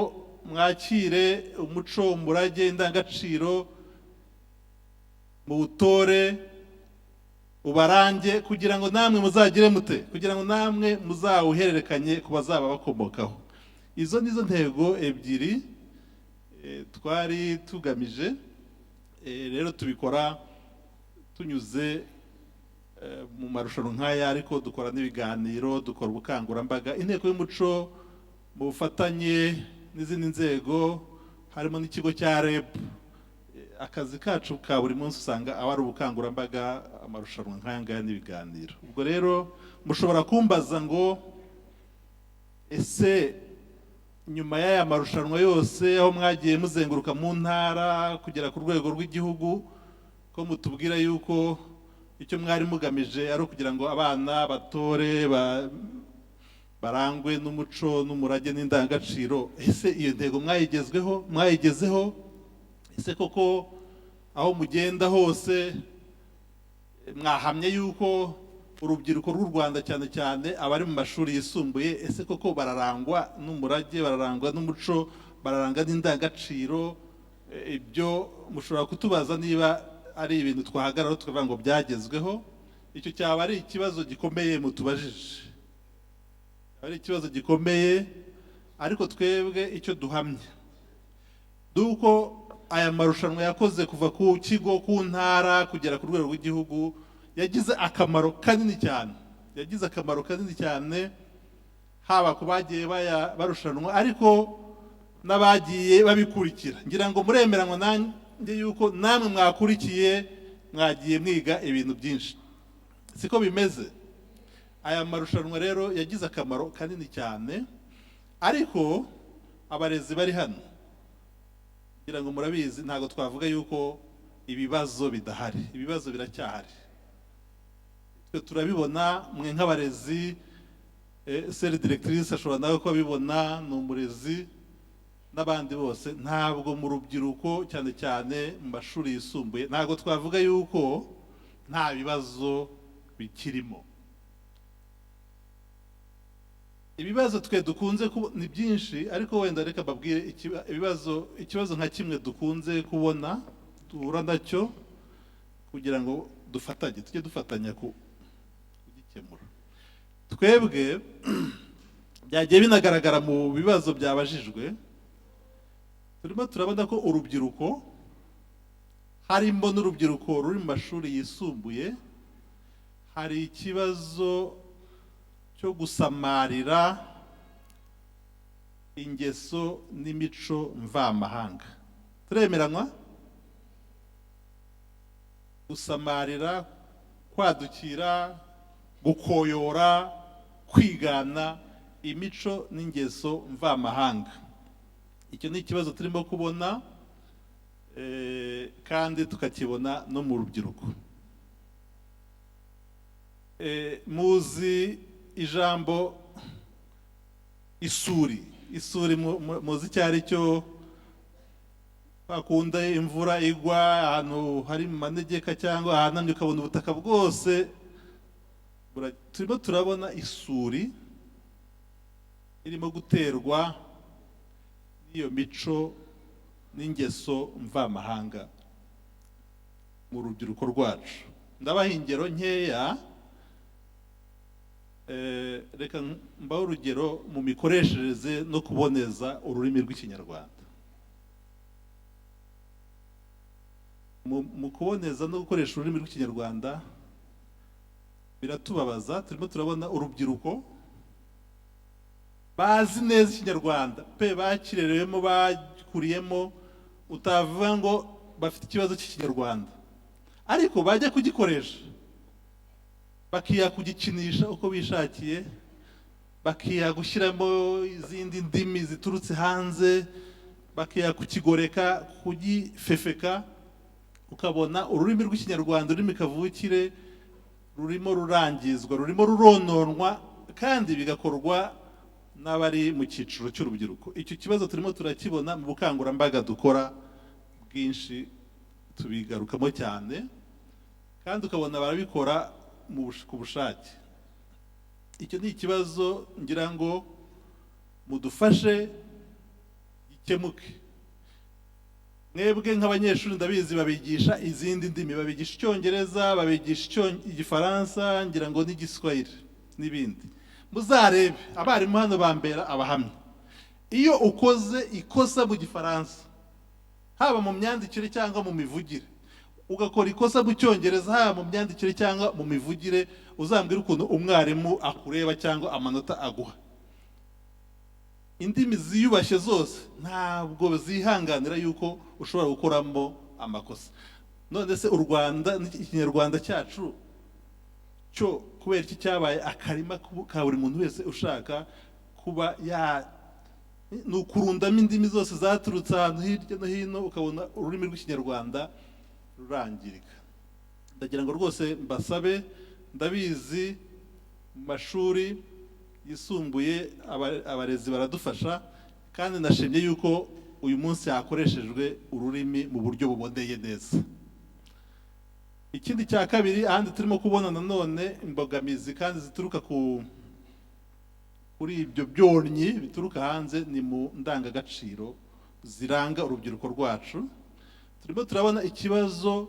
mwakire umuco, umurage, indangagaciro, muwutore, ubarange, kugira ngo namwe muzagire mute, kugira ngo namwe muzawuhererekanye ku bazaba bakomokaho. Izo nizo ntego ebyiri twari tugamije. Rero tubikora tunyuze mu marushanwa nk'aya, ariko dukora n'ibiganiro, dukora ubukangurambaga. Inteko y'umuco mu bufatanye n'izindi nzego harimo n'ikigo cya REB, akazi kacu ka buri munsi usanga aba ari ubukangurambaga, amarushanwa nk'aya ngaya n'ibiganiro. Ubwo rero mushobora kumbaza ngo ese nyuma y'aya marushanwa yose, aho mwagiye muzenguruka mu ntara kugera ku rwego rw'igihugu, ko mutubwira yuko icyo mwari mugamije ari ukugira ngo abana batore barangwe n'umuco n'umurage n'indangagaciro, ese iyo ntego mwayigezweho, mwayigezeho? Ese koko aho mugenda hose mwahamye yuko urubyiruko rw'u Rwanda, cyane cyane abari mu mashuri yisumbuye, ese koko bararangwa n'umurage, bararangwa n'umuco, bararangwa n'indangagaciro? Ibyo mushobora kutubaza niba ari ibintu twahagararaho tukavuga ngo byagezweho. Icyo cyaba ari ikibazo gikomeye mutubajije, ari ikibazo gikomeye, ariko twebwe icyo duhamya duko aya marushanwa yakoze kuva ku kigo, ku ntara, kugera ku rwego rw'igihugu, yagize akamaro kanini cyane, yagize akamaro kanini cyane, haba ku bagiye barushanwa, ariko n'abagiye babikurikira. Ngira ngo muremeranywa nanjye yuko namwe mwakurikiye, mwagiye mwiga ibintu byinshi, siko bimeze? Aya marushanwa rero yagize akamaro kanini cyane, ariko abarezi bari hano Kugira ngo murabizi, ntabwo twavuga yuko ibibazo bidahari, ibibazo biracyahari. Twe turabibona, mwe nk'abarezi, sœur directrice ashobora nawe kuba abibona, ni umurezi, n'abandi bose. Ntabwo mu rubyiruko, cyane cyane mu mashuri yisumbuye, ntabwo twavuga yuko nta bibazo bikirimo. Ibibazo twe dukunze ni byinshi, ariko wenda reka mbabwire ibibazo, ikibazo nka kimwe dukunze kubona, duhura nacyo, kugira ngo dufatanye, tujye dufatanya kugikemura. Twebwe byagiye binagaragara mu bibazo byabajijwe, turimo turabona ko urubyiruko, harimo n'urubyiruko ruri mu mashuri yisumbuye, hari ikibazo cyo gusamarira ingeso n'imico mvamahanga. Turemeranywa? Gusamarira, kwadukira, gukoyora, kwigana imico n'ingeso mvamahanga, icyo ni ikibazo turimo kubona, kandi tukakibona no mu rubyiruko. Muzi ijambo isuri? Isuri muzi icyo ari cyo? Bakunda imvura igwa ahantu hari mu manegeka cyangwa ahanamye, ukabona ubutaka bwose. Turimo turabona isuri irimo guterwa n'iyo mico n'ingeso mvamahanga mu rubyiruko rwacu. Ndabaha ingero nkeya. Reka mbahe urugero mu mikoreshereze no kuboneza ururimi rw'Ikinyarwanda. Mu kuboneza no gukoresha ururimi rw'Ikinyarwanda biratubabaza. Turimo turabona urubyiruko bazi neza Ikinyarwanda pe, bakirerewemo, bakuriyemo, utavuga ngo bafite ikibazo cy'Ikinyarwanda, ariko bajya kugikoresha bakiha kugikinisha uko bishakiye, bakiha gushyiramo izindi ndimi ziturutse hanze, bakiha kukigoreka, kugifefeka, ukabona ururimi rw'Ikinyarwanda, ururimi kavukire, rurimo rurangizwa, rurimo rurononwa, kandi bigakorwa n'abari mu cyiciro cy'urubyiruko. Icyo kibazo turimo turakibona mu bukangurambaga dukora bwinshi, tubigarukamo cyane, kandi ukabona barabikora ku bushake. Icyo ni ikibazo ngira ngo mudufashe gikemuke. Mwebwe nk'abanyeshuri ndabizi babigisha izindi ndimi, babigisha Icyongereza, babigisha Igifaransa, ngira ngo n'Igiswahili n'ibindi. Muzarebe abarimu hano bambera abahamya, iyo ukoze ikosa mu Gifaransa, haba mu myandikire cyangwa mu mivugire, ugakora ikosa mu Cyongereza, haba mu myandikire cyangwa mu mivugire, uzambwira ukuntu umwarimu akureba cyangwa amanota aguha. Indimi ziyubashye zose ntabwo zihanganira yuko ushobora gukoramo amakosa. None se u Rwanda, Ikinyarwanda cyacu cyo kubera iki cyabaye akarima ka buri muntu wese ushaka kuba ya ni ukurundamo indimi zose zaturutse ahantu hirya no hino, ukabona ururimi rw'Ikinyarwanda rurangirika. Ndagira ngo rwose mbasabe, ndabizi mu mashuri yisumbuye abarezi baradufasha, kandi nashimye yuko uyu munsi hakoreshejwe ururimi mu buryo buboneye neza. Ikindi cya kabiri, ahandi turimo kubona nanone imbogamizi kandi zituruka kuri ibyo byonnyi bituruka hanze, ni mu ndangagaciro ziranga urubyiruko rwacu. Turimo turabona ikibazo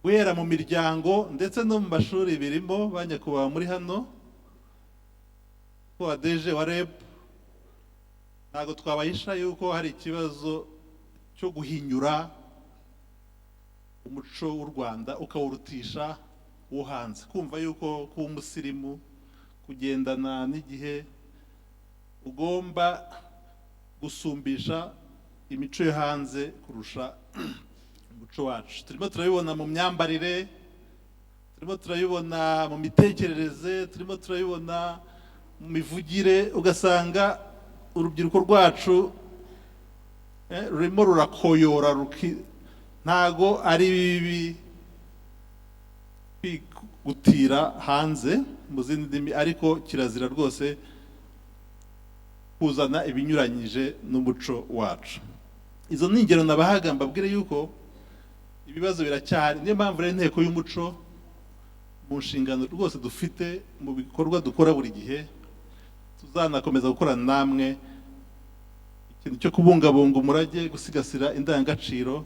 guhera mu miryango ndetse no mu mashuri birimo. Ba nyakubahwa muri hano, wa DG wa REB, ntabwo twabahisha yuko hari ikibazo cyo guhinyura umuco w'u Rwanda ukawurutisha uwo hanze, kumva yuko kuba umusirimu, kugendana n'igihe, ugomba gusumbisha imico yo hanze kurusha umuco wacu. Turimo turabibona mu myambarire, turimo turabibona mu mitekerereze, turimo turabibona mu mivugire, ugasanga urubyiruko rwacu Rurimo rurakoyora ntago ari bibi gutira hanze mu zindi ndimi, ariko kirazira rwose kuzana ibinyuranyije n'umuco wacu. Izo ni ingero nabahaga mbabwire yuko ibibazo biracyahari. Niyo mpamvu rero inteko y'umuco mu nshingano rwose dufite mu bikorwa dukora buri gihe, tuzanakomeza gukorana namwe ikintu cyo kubungabunga umurage, gusigasira indangagaciro,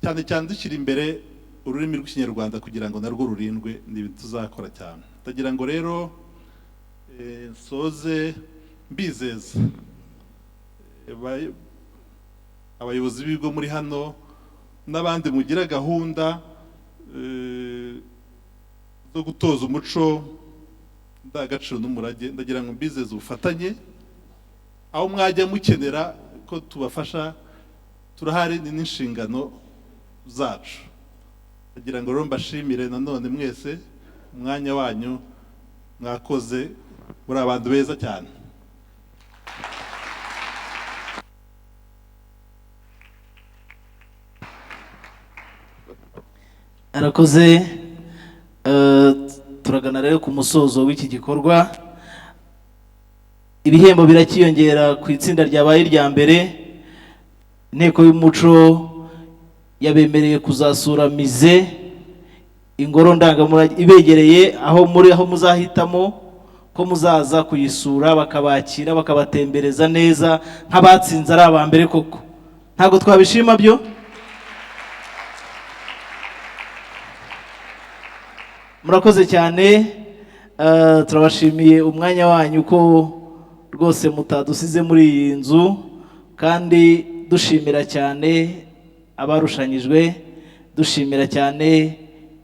cyane cyane dushyira imbere ururimi rw'Ikinyarwanda kugira ngo narwo rurindwe. Ni ibintu tuzakora cyane. Ndagira ngo rero nsoze mbizeza abayobozi b'ibigo muri hano n'abandi mugira gahunda zo gutoza umuco ndangagaciro n'umurage, ndagira ngo mbizeze ubufatanye. Aho mwajya mukenera ko tubafasha turahari, ni n'inshingano zacu. Ndagira ngo rero mbashimire nanone mwese umwanya wanyu mwakoze, muri abantu beza cyane. Arakoze. Turagana rero ku musozo w'iki gikorwa. Ibihembo birakiyongera ku itsinda ryabaye irya mbere. Inteko y'umuco yabemereye kuzasura mize, ingoro ndangamurage ibegereye aho muri, aho muzahitamo ko muzaza kuyisura, bakabakira bakabatembereza neza nk'abatsinze ari aba mbere koko. Ntabwo twabishima byo? Murakoze cyane. Turabashimiye umwanya wanyu ko rwose mutadusize muri iyi nzu, kandi dushimira cyane abarushanyijwe, dushimira cyane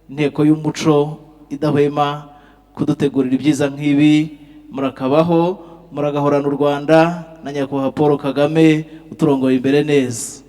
inteko y'umuco idahwema kudutegurira ibyiza nk'ibi. Murakabaho, muragahorana u Rwanda na Nyakubahwa Paul Kagame uturongoye imbere neza.